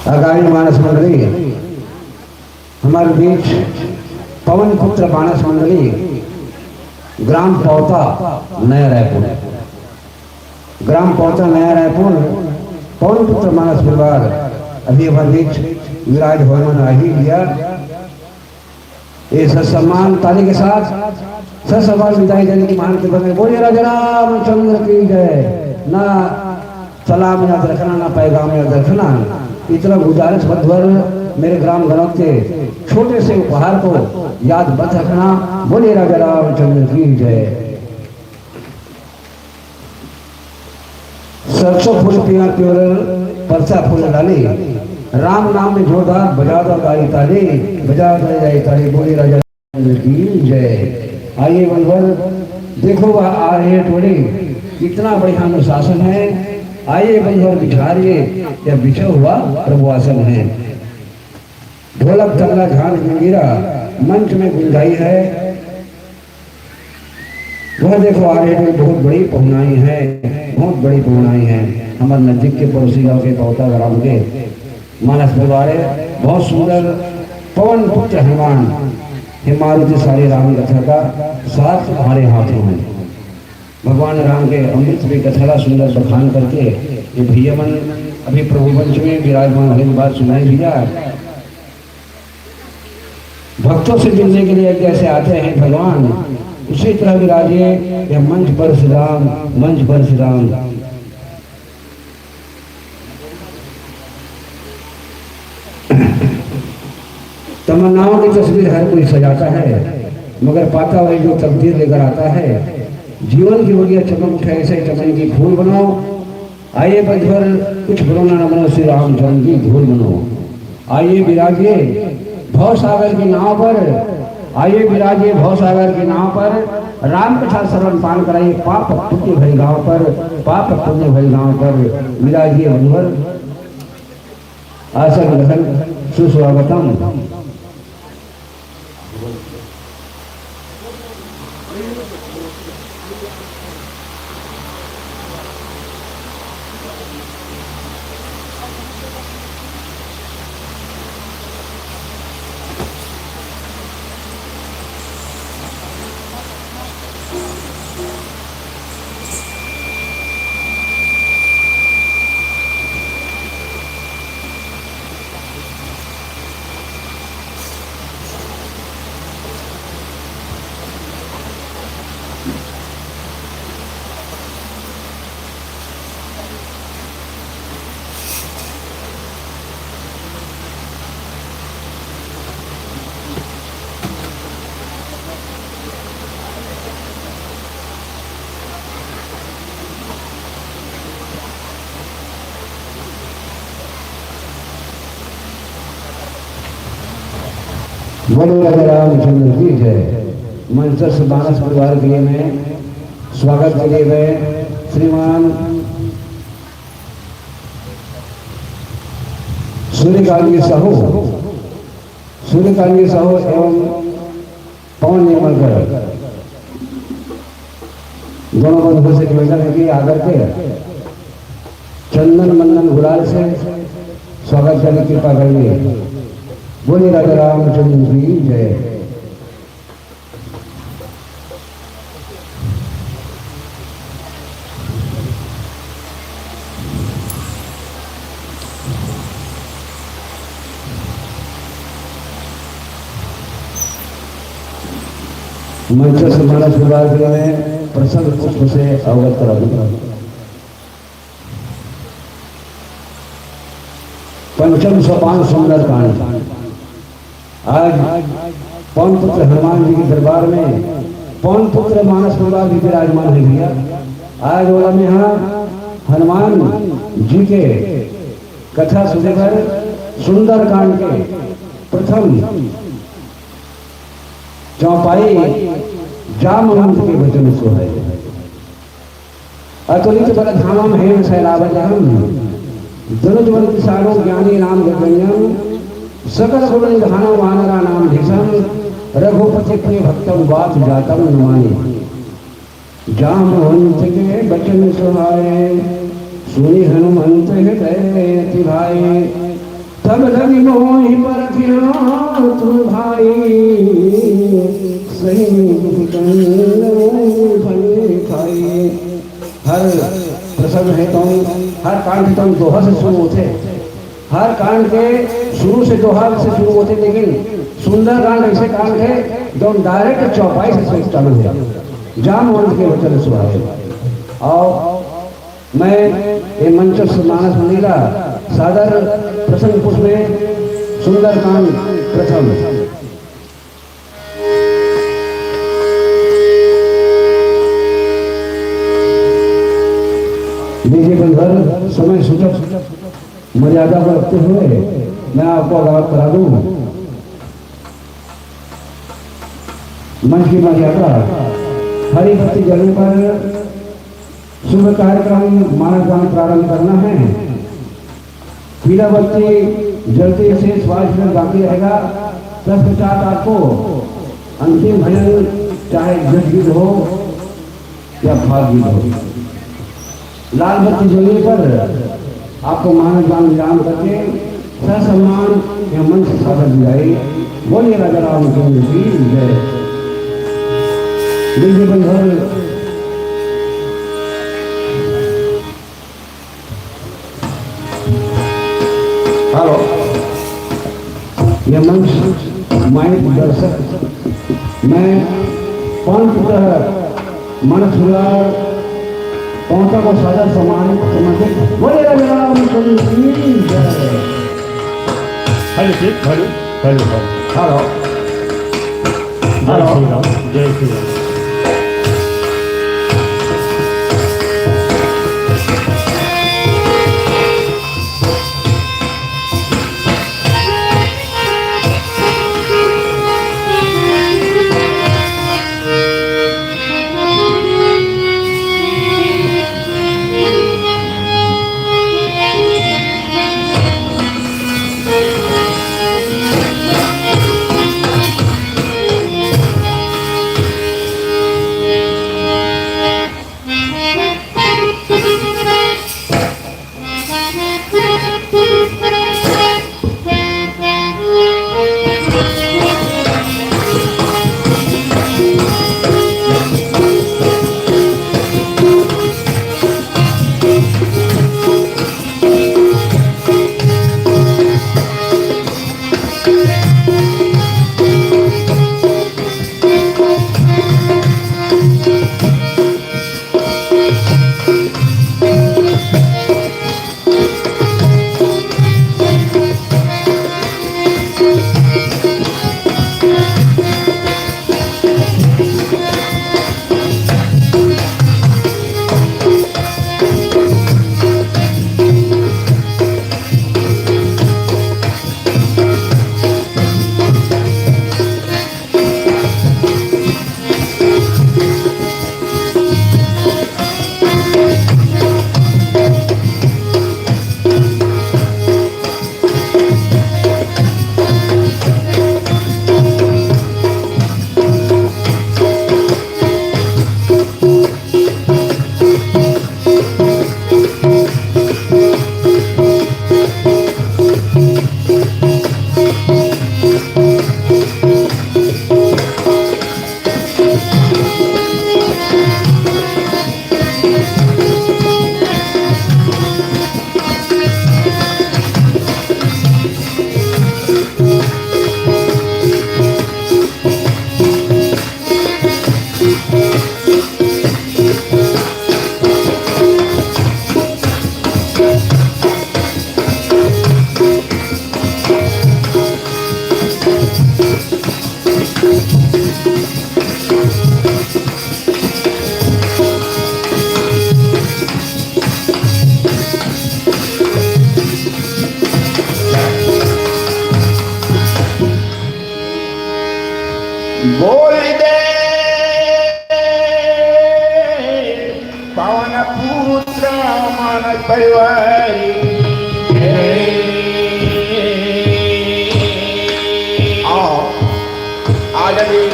आगामी मानस मंडली हमारे बीच पवन पुत्र मानस मंडली, ग्राम पौता, नया रायपुर। ग्राम पौता, नया रायपुर, पवन पुत्र मानस परिवार अभी हमारे बीच विराज होय मन आ ही गया। ये ससम्मान ताली के साथ ससम्मान विदाई देने की महान कृपा करें। बोलिए राजा रामचंद्र की जय। ना सलाम याद रखना, ना पैगाम याद रखना। इतना गुजारिश बंधुवर, मेरे ग्राम गणों के छोटे से उपहार को याद मत रखना। बोलिए राजा रामचंद्र की जय। सरसों फूल पिया प्योर, परसा फूल डाली, राम नाम में जोरदार बजा दो ताली ताली, बजा दो ताली ताली। बोलिए राजा की जय। आइए बंधुवर, देखो वह आ रहे टोली, कितना बढ़िया अनुशासन है। आइए बंधुवर, बिछारिए, यह बिछा हुआ प्रभु आसन है। ढोलक, तबला, झांझ, मंजीरा मंच में गुंजाई है। वह देखो आ रहे टोली, बहुत बड़ी पहुनाई है, बहुत बड़ी पहुनाई है। हमारे नजदीक के पड़ोसी गांव के पौता ग्राम के मानस परिवार है, बहुत सुंदर। पवन पुत्र हनुमान, हे मारुति सारी राम कथा का सार तुम्हारे हाथों में। भगवान राम के अमृत में कथा का सुंदर बखान करके ये भैया मन अभी प्रभु मंच में विराजमान होने के बाद सुनाई भैया। भक्तों से मिलने के लिए जैसे आते हैं भगवान, उसी तरह विराजे यह मंच पर श्री राम, मंच पर श्री राम। तमन्नाओं की तस्वीर हर कोई सजाता है, मगर पाता वही जो तकदीर लेकर आता है। जीवन की बढ़िया चमक उठे, ऐसे चमन की फूल बनाओ। आइए बंधुवर, कुछ बनो ना, ना बनो, श्री रामचंद्र की धूल बनो। आइए विराजिए भव सागर की नाव पर, आइए विराजिए भव सागर की नाव पर। राम कथा श्रवण पान कराइए, पाप पुण्य भई गाँव पर, पाप पुण्य भई गाँव पर। विराजिए बंधुवर, आसन ग्रहण सुस्वागतम। बोलो राजा रामचंद्र की जय। मंचस्थ मानस परिवार के लिए मैं स्वागत के लिए मैं श्रीमान सूर्यकांत साहू, सूर्यकांत साहू एवं पवन निर्मलकर दोनों बंधुओं से निवेदन है कि आकर के चंदन मंदन गुलाल से स्वागत करने की कृपा करेंगे। बोलिए राजा रामचंद्र की जय। मंचस्थ मानस विभाग में प्रसंग पुष्प से अवगत करा दूंगा। पंचम सोपान सुंदरकांड। आज पवन पुत्र हनुमान जी के दरबार में पवन पुत्र मानस विभाग भी विराजमान है भैया। आज वाला में यहाँ हनुमान जी के कथा सुनकर सुंदरकांड के प्रथम चौपाई जामवंत के वचन सुहाए। अतुलित बल धामम हेम शैलावजहम, जनुजवंत सारो ज्ञानी नाम गगनम, सकल गुण निधानम वानरा नाम धीशम, रघुपति प्रिय भक्तम वात जातम नमामि। जामवंत के बचन सुहाए, सुनि हनुमंत हृदय अति भाए। तब लगी मोहि परखिया तुम भाई, सही दुख कंदन फल खाई। हर प्रसंग हे तो, हर कांड हे तो दोहा से शुरू होथे। हर कांड के शुरू से दोहा से शुरू होथे, लेकिन सुंदरकांड ऐसे कांड हे जो direct चौपाई से शुरू चालू हे। जामवंत के वचन सुहाए। और मैं ये मंचस्थ मानस मंडली ला सादर प्रसंग पुष्प में सुंदरकांड प्रथम। देखिए बंधुवर, समय सूचक मर्यादा को रखते हुए मैं आपको अवगत करा दूं। मंच की मर्यादा, हरी बत्ती जलने पर शुभ कार्यक्रम मानस गान प्रारंभ करना है। पीला बत्ती जलते से श्वास में बाकी रहेगा। तत्पश्चात आपको अंतिम भजन, चाहे गीत हो या भाव गीत हो, लाल बत्ती जलने पर आपको मानस गान विराम करके ससम्मान यह मंच से सादर दी जाएगी। बोलिए राजा रामचंद्र की जय। देखिए बंधुवर, हेलो, ये मंच, माइक, दर्शक, मैं पंच मानस विहार पहुंचा को सादर सम्मान समर्पित। बोले राम चंद्र की जय। हेलो जी, हेलो, हेलो, हेलो। हेलो। जय श्री राम, जय श्री राम। बोल दे पवन पुत्र मन परिवारी। आओ, आज भी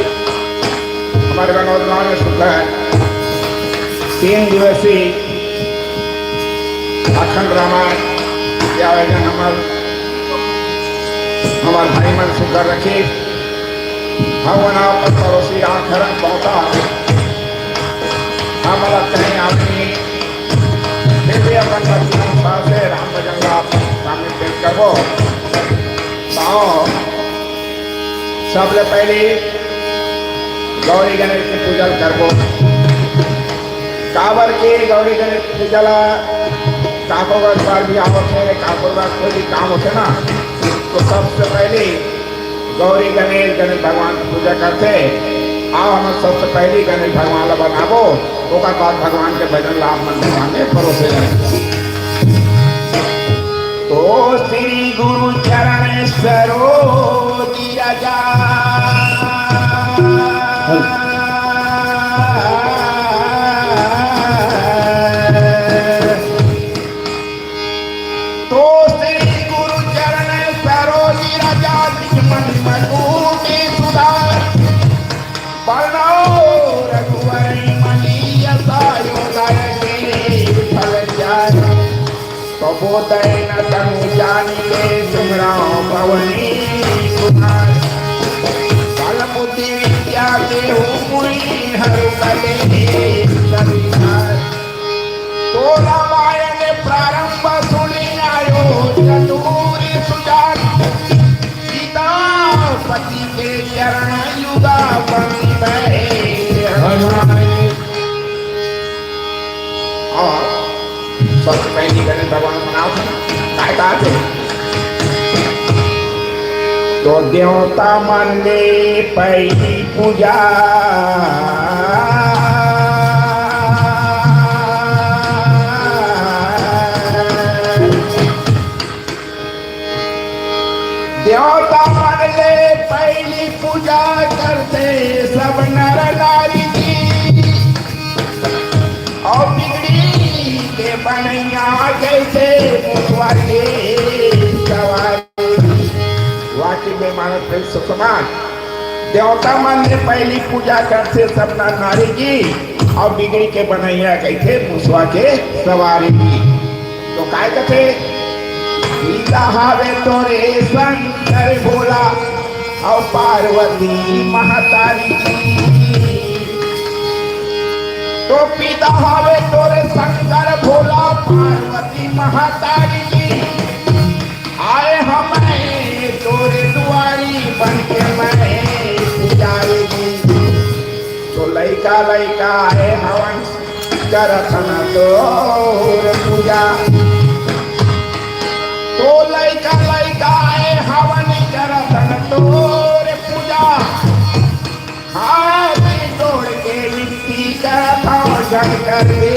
हमर गणोदमान में सुख है। तीन दिवसीय अखंड रामायण के आयोजन हमर, हमर भाई मन सुघर रखे। भगवान आप पड़ोसी आखरन पहुंचा। हमला कहीं आदमी फिर भी अपन भक्ति अनुसार से राम भजन ला सामने पेश करबो। तो सबले पहले गौरी गणेश के पूजा करबो। काबर के गौरी गणेश पूजा ला काको का द्वार भी आवत है, काको का कोई भी काम होथे ना, तो सबसे पहले गौरी गणेश, गणेश भगवान की पूजा करथे। आओ हम सबसे पहले गणेश भगवान ला बनाबो, ओकर बाद भगवान के भजन ला आप मन भगवान में परोसे जाए। तो श्री गुरु चरण सरोज रज। तो श्री गुरु चरण सरोज रज, निज मन मधु के सुधार। बरनउँ रघुवर मनि यस अयोध्या के फल चारि। तबो दयन तनु जानिके सुमिरउँ पवनी कुमार। बल बुद्धि विद्या देहु मुनि हरु कलेस विकार। तो रामायण प्रारंभ सुनि आयो चतुर सुजान। सीतापति के चरण युगा बंद है हनुमान। और सबसे पहली गणेश भगवान मनावत हे, काय कहाथे? तो देवता मन ले पहिली पूजा। देवता मन ले पहिली पूजा करथे सब नर नारी जी। अउ बिगड़ी के बनइया कहिथे मुसवा के सवारी। वाकई में मानत भाई सुकुमार, देवता मन ले पहिली पूजा करथे सब नर नारी जी, अउ बिगड़ी के बनइया कहिथे मुसवा के सवारी जी। तो काय कथे? पिता हवे तोरे शंकर भोला, अउ पार्वती महतारी जी। तो पिता हवे तोरे शंकर भोला, पार्वती महतारी जी। आए हमें तोरे दुआरी, बन के मैं पुजारी जी। तो लइका लइका आए हवन, करथन तोर पूजा। तो लइका लइका आए हवन, करथन तोर पूजा। हाथ जोड़ के विनती करत हंव, शंकर जी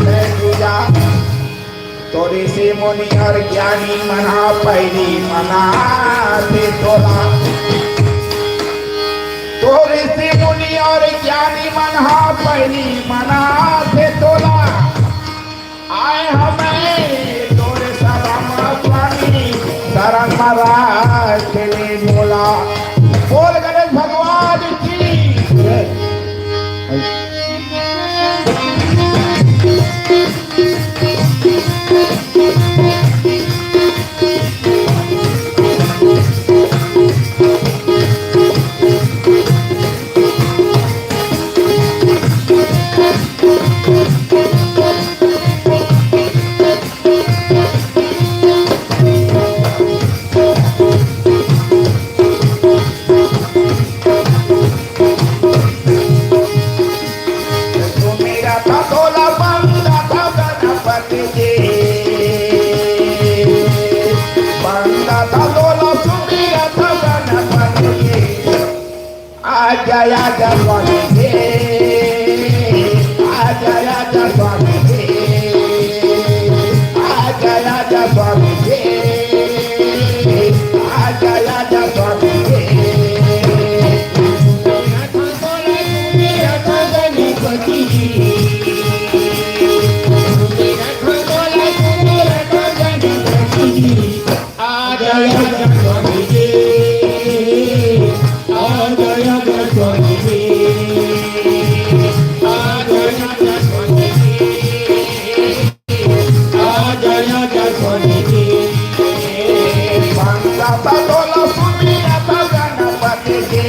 से पूजा। तो ऋषि मुनि अउ ज्ञानी मन ह पहिली मनाथे तोला। तो ऋषि मुनि अउ ज्ञानी मन ह पहिली मनाथे तोला। आए हमें तोरे शरण म स्वामी, शरण म राख ले मोला। बोल गणेश भगवान की जय। सुमिरत तोला बंदत गणपति जी, बंदत तोला सुमिरत गणपति जी। आजा आजा स्वामी जी, आजा आजा स्वामी जी, आजा आजा स्वामी जी, आजा आजा स्वामी जी। आजा आजा स्वामी जी, आजा आजा स्वामी जी, आजा आजा स्वामी जी, आजा आजा स्वामी जी। बंदत तोला सुमिरत गणपति जी,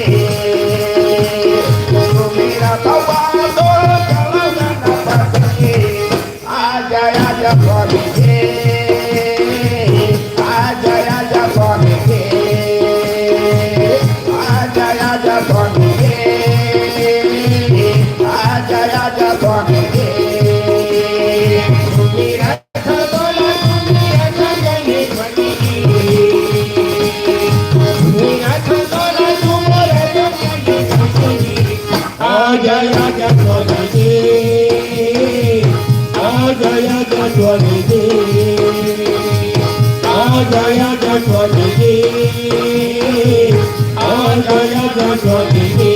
सुमिरत तोला गणपति जी। आजा आजा स्वामी जी, आजा आजा स्वामी जी, आजा आजा स्वामी जी, आजा आजा स्वामी जी। आजा आजा स्वामी जी, आजा आजा स्वामी जी, आजा आजा स्वामी जी, आजा आजा स्वामी जी।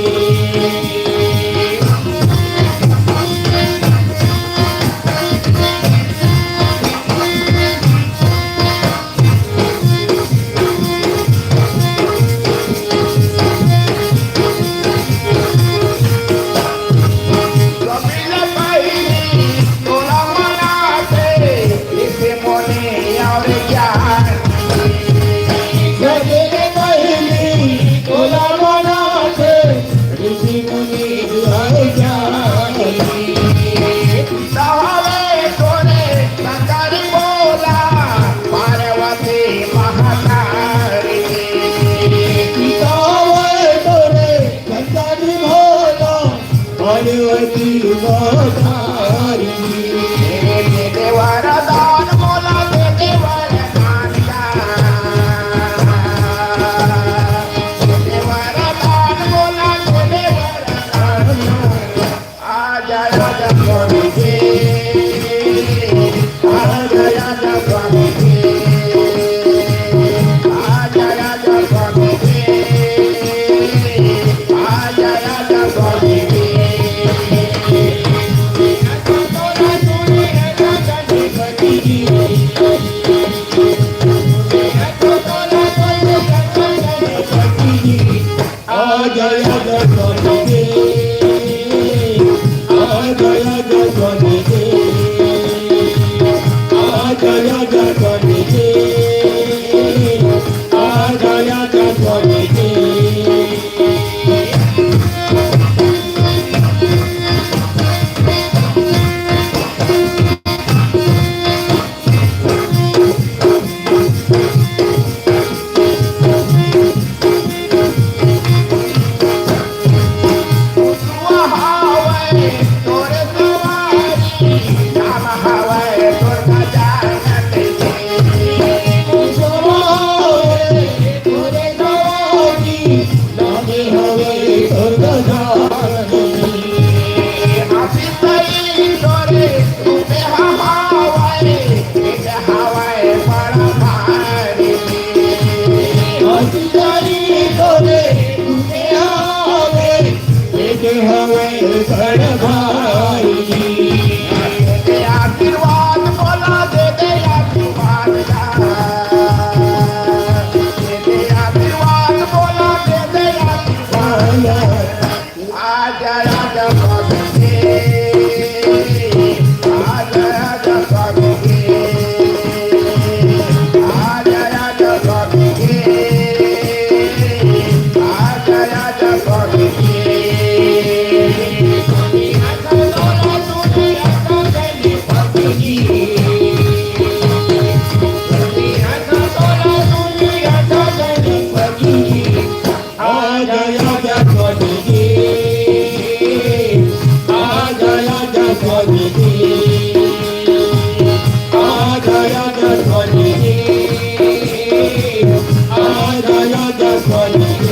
आशीर्वाद बोला दे दे आशीर्वाद। दे दे आशीर्वाद बोला दे दे आशीर्वाद। आजा आजा स्वामी जी, आजा आजा स्वामी जी, आजा आजा स्वामी जी, आजा आजा स्वामी जी। आजा आजा स्वामी जी, आजा आजा स्वामी जी, आजा आजा स्वामी जी, आजा आजा स्वामी जी।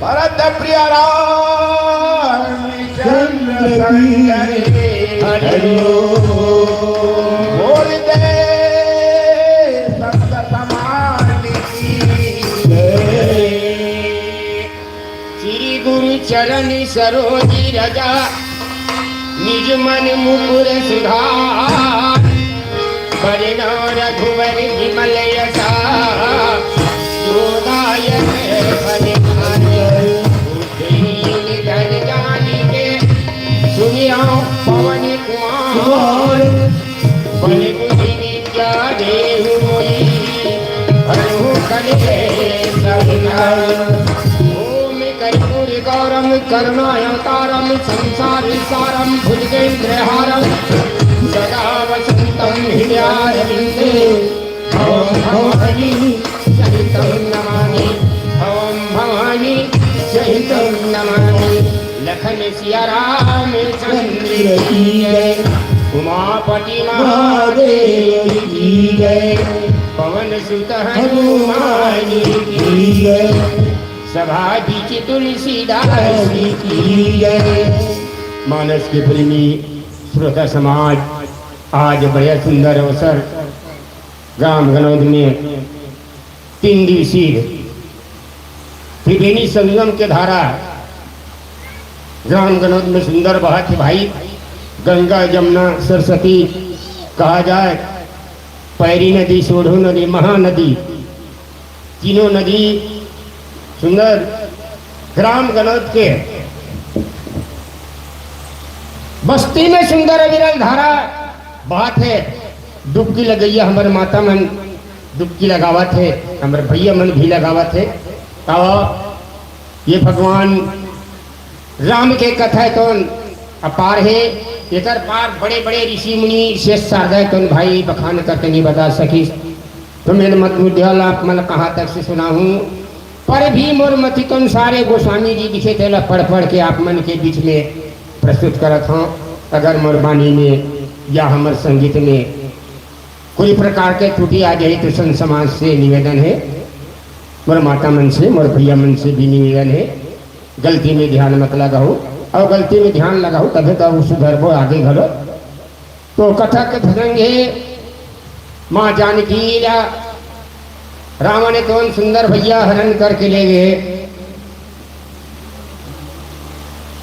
भरत प्रिय राम चंद्र की हरि ओम। बोल दे संत समाज की जय। श्री गुरु चरण सरोज रज निज मन मुकुर सुधार। बरनउँ रघुबर बिमल यशा, जो दायक फल पाए। बुद्धिहीन जन जानिके, सुनियो पवन कुमार। बल बुद्धि विद्या देहु मोहि, हरहु कलेस विकार। ओम कर्पूर सारं करुणावतारं संसारसारं भुजगेन्द्रहारं सदा वसन्तं हृदयारविन्दे। ॐ भवानी सहितं नमामि, ॐ भवानी सहितं नमामि। लखन सिया रामचंद्र की जय, उमापति महादेव की जय, पवन सुत हनुमान की जय। सभा बीच तुलसीदास की जय। मानस के प्रेमी श्रोता समाज, आज बड़ा सुंदर अवसर, ग्राम गनौद में तीन दिवसीय त्रिवेणी संगम के धारा ग्राम गनौद में सुंदर बहत हे भाई। गंगा, जमुना, सरस्वती कहा जाए, पैरी नदी, सोढ़ू नदी, महानदी, तीनों नदी सुंदर ग्राम गनौद के बस्ती में सुंदर अविरल धारा बहत हे। डुबकी लगइया हमर माता मन डुबकी लगावत हे, हमर भैया मन भी लगावत हे। तो ये भगवान राम के कथा तो अपार हे, एकर पार बड़े बड़े ऋषि मुनि शेष शारदा तो भाई बखान करके नहीं बता सकिस। तो मैं मत मुद्दा ला आप मन कहाँ तक से सुनाहूँ, पर भी मोर मति के अनुसार ये गोस्वामी जी लिखे तेला पढ़ पढ़ के आप मन के बीच में प्रस्तुत करत हूँ। अगर मोर बानी में या हमर संगीत में कोई प्रकार के त्रुटि आ जाए तो संत समाज से निवेदन हे, मोर माता मन से, मोर भैया मन से भी निवेदन हे, गलती में ध्यान मत लगाओ, और गलती में ध्यान लगाओ तभी तो सुधरबो आगे घलो। तो कथा के प्रसंग हे, माँ जानकी ला रावण तोन सुंदर भैया हरण करके ले गए।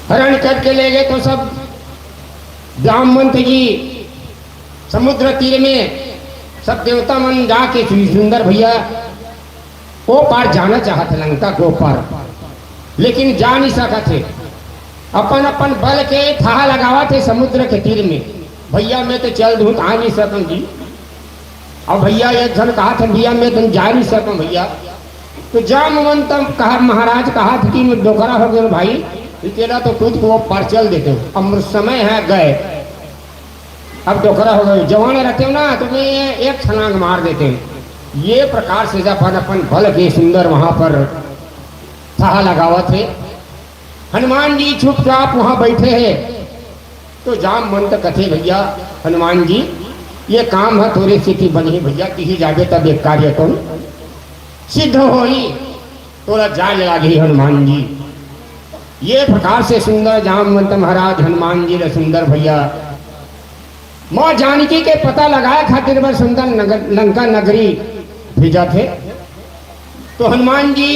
हरण करके ले गए तो सब जामवंत जी समुद्र तीर में सब देवता मन जाके सु-, सुंदर भैया ओ पार जाना चाहत हे, लंका के ओ पार, लेकिन जा नहीं सकत हे। अपन अपन बल के थाह लगावत हे समुद्र के तीर में, भैया मैं तो चल दूँ, आ नहीं सकूँ जी। अब भैया एक झन कहा था, भैया मैं तुम जा नहीं सकूँ भैया। तो जामवंत कहा, महाराज कहा था कि मैं डोकरा हो गए भाई, तेरा तो खुद को पार चल देते हो, अब समय है गए, अब डोकरा हो गए, जवान रहते हो ना तो मैं एक छलांग मार देते हैं। ये प्रकार से जब अपन अपन बल के सुंदर वहां पर थाह लगावत हे, हनुमान जी चुपचाप वहां बैठे हैं। तो जामवंत कथे, भैया हनुमान जी, ये काम है तोरे से की बनी भैया, तिही जाबे तब एक कार्य तुम सिद्ध होई, तोला जाय लागही हनुमान जी। ये प्रकार से सुंदर जामवंत महाराज हनुमान जी ले सुंदर भैया माँ जानकी के पता लगाए खातिर बर सुंदर नगर, लंका नगरी भेजत हे। तो हनुमान जी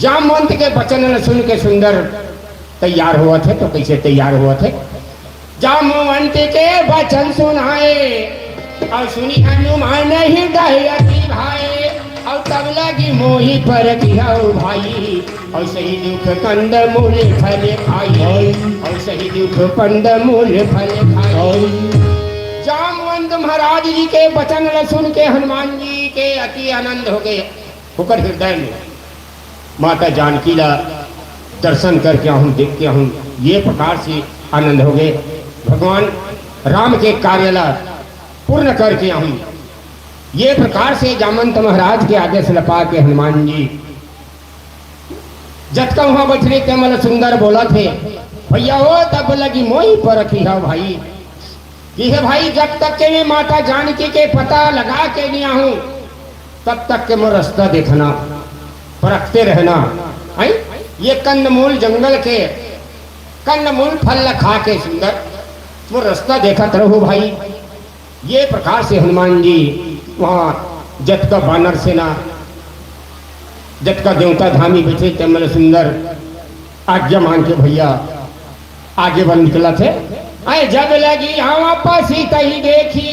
जामवंत के वचन ल सुन के सुंदर तैयार होवत हे। तो कैसे तैयार होवत हे? जामवंत के वचन सुनाए, और सुनि हनुमान हृदय अति भाए, और तब लगी मोहि परखिहउ भाई, और सही दुख कंद मूल फल खाई, और सही दुख कंद मूल फल खाई। जामवंत महाराज जी के वचन ल सुन के हनुमान जी के अति आनंद हो गए, ओकर हृदय में माता जानकी ला दर्शन करके आहूँ, देख के आहूँ, ये प्रकार से आनंद हो गए। भगवान राम के कार्य ला पूर्ण करके आहूँ, ये प्रकार से जामवंत महाराज के आदेश ल पा के हनुमान जी जतका वहाँ बैठे तेमन ल सुंदर बोलत हे, भैया हो तब लगी मोहि परखिहउ भाई। कि हे भाई, जब तक के मैं माता जानकी के पता लगा के नहीं आहूँ, तब तक के मोर रास्ता देखना, परखते रहना। हैं? ये कंदमूल जंगल के कंदमूल फल ल खा के सुंदर मोर रास्ता देखत रहू भाई। ये प्रकार से हनुमान जी वहाँ जतका बानर सेना, जतका देवता धामी बैठे तेमन ल सुंदर आज्ञा मांग के भैया आगे बढ़ निकलत हे। अय जब लगी आवा पासी तही देखी,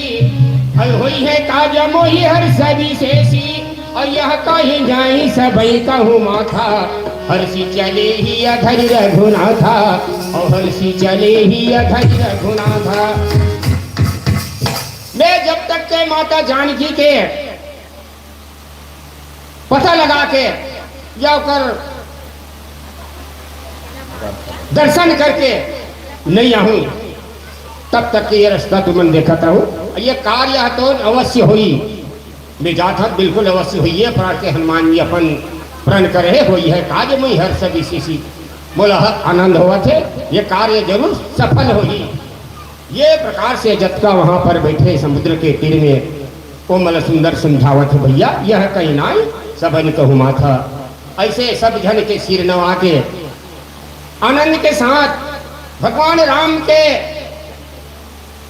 अय होई है काज मोहि हर्ष विशेषी। और यह कही जाई सबई कहु माथा, हर्षि चले ही अधरि रघुनाथा, और हर्षि चले ही अधरि रघुनाथा। मैं जब तक के माता जानकी के पता लगा के या ओकर दर्शन करके नहीं आहूं, तब तक के ये रास्ता तुमन देखत रहू। ये कार्य ह तो अवश्य होई, मैं जात हंव, बिल्कुल अवश्य होई। ये प्रकार से हनुमान जी अपन प्रण करे हे, होई हे कार्य, मुई हर सब इसी सी मोला आनंद होवत हे, ये कार्य जरूर सफल होई। ये प्रकार से जतका वहां पर बैठे समुद्र के तीर में, वो मला सुंदर समझावत हे, भैया, यह कहीं नाई, सबन कहूं माथा। ऐसे सब झन के सिर नवा के आनंद के साथ भगवान राम के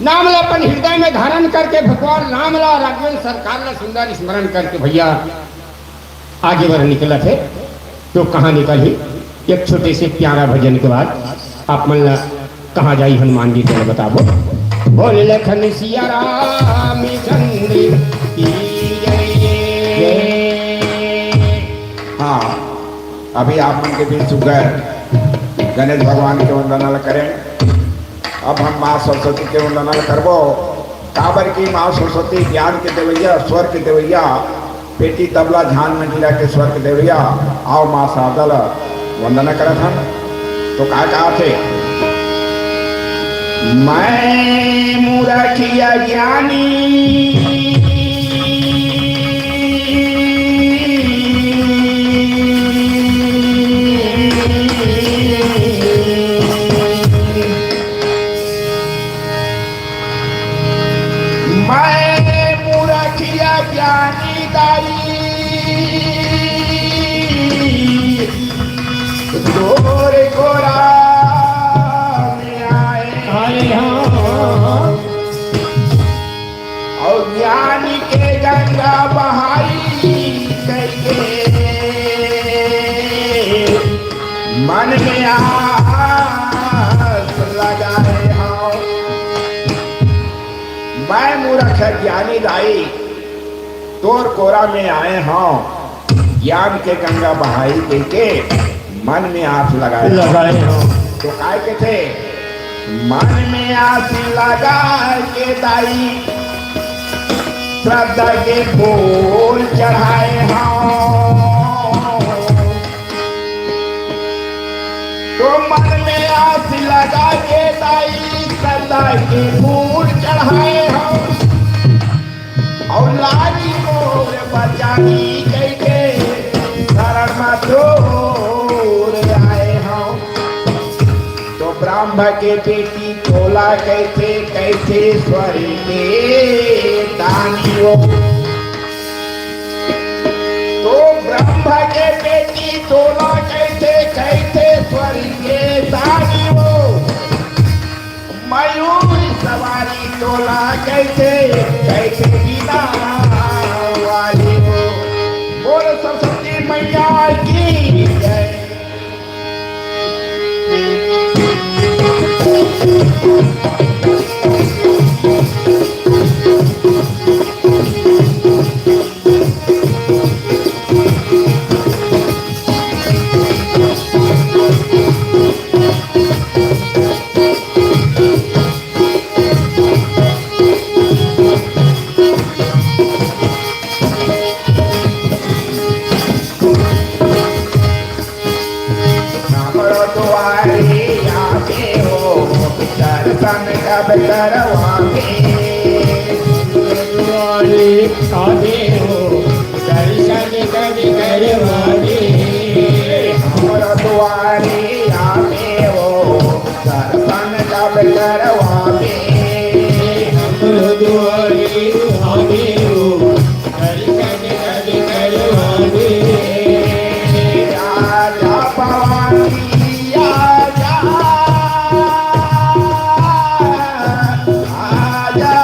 नाम ला अपन हृदय में धारण करके, भगवान राम ला, राघवेंद्र सरकार ला सुंदर स्मरण करके, भैया, आगे बर निकलत हे। तो कहाँ निकलही? एक छोटे से प्यारा भजन के बाद आप मन ला कहाँ जाई हनुमान जी, तेला बताबो। बोल लखन सिया राम चंद्र की जय। हाँ, अभी आप मन के बीच सुघर गणेश भगवान के वंदना ला करें। अब हम माँ सरस्वती के वंदना ला करबो, काबर की माँ सरस्वती ज्ञान के देवैया, स्वर के देवैया, पेटी तबला झान मंजीरा के स्वर के देवैया। आओ माँ शारदा ला वंदना करत हन। तो का कहा थे? मैं मूरख अज्ञानी, मैं मूरख अज्ञानी दाई, तोर कोरा में आए। आए हाँ। अउ ज्ञान के गंगा बहाई कहिके मन में आस लगाए हंव। मैं मूरख ज्ञानी दाई तोर कोरा में आए हंव, ज्ञान के गंगा बहाई कहिके मन में आस लगाए हंव। लगाए हंव। तो काय कथे? मन में आस लगा के दाई श्रद्धा के फूल चढ़ाए हंव। तो मन में आस लगा के दाई श्रद्धा के फूल चढ़ाए हंव। अउ लाज मोर बचाही कहिके शरण म तोर आए हंव। तो ब्रह्म के बेटी तोला कहिथे, कहिथे स्वर्ग के दानी हो। तो ब्रह्म के बेटी तोला कहिथे, कहिथे स्वर्ग के दानी हो। मयूर सवारी तोला कहिथे, कहिथे बीना वाली हो। बोल सरस्वती मैया की जय। हमरो दुआरी आके हो, दर्शन कब करवावे। दुआरी आके हो, दर्शन कब करवावे। हमरो दुआरी आके हो, दर्शन कब करवावे। हमरो दुआरी आके हो, दर्शन कब करवावे। राजा भवानी आजा, आजा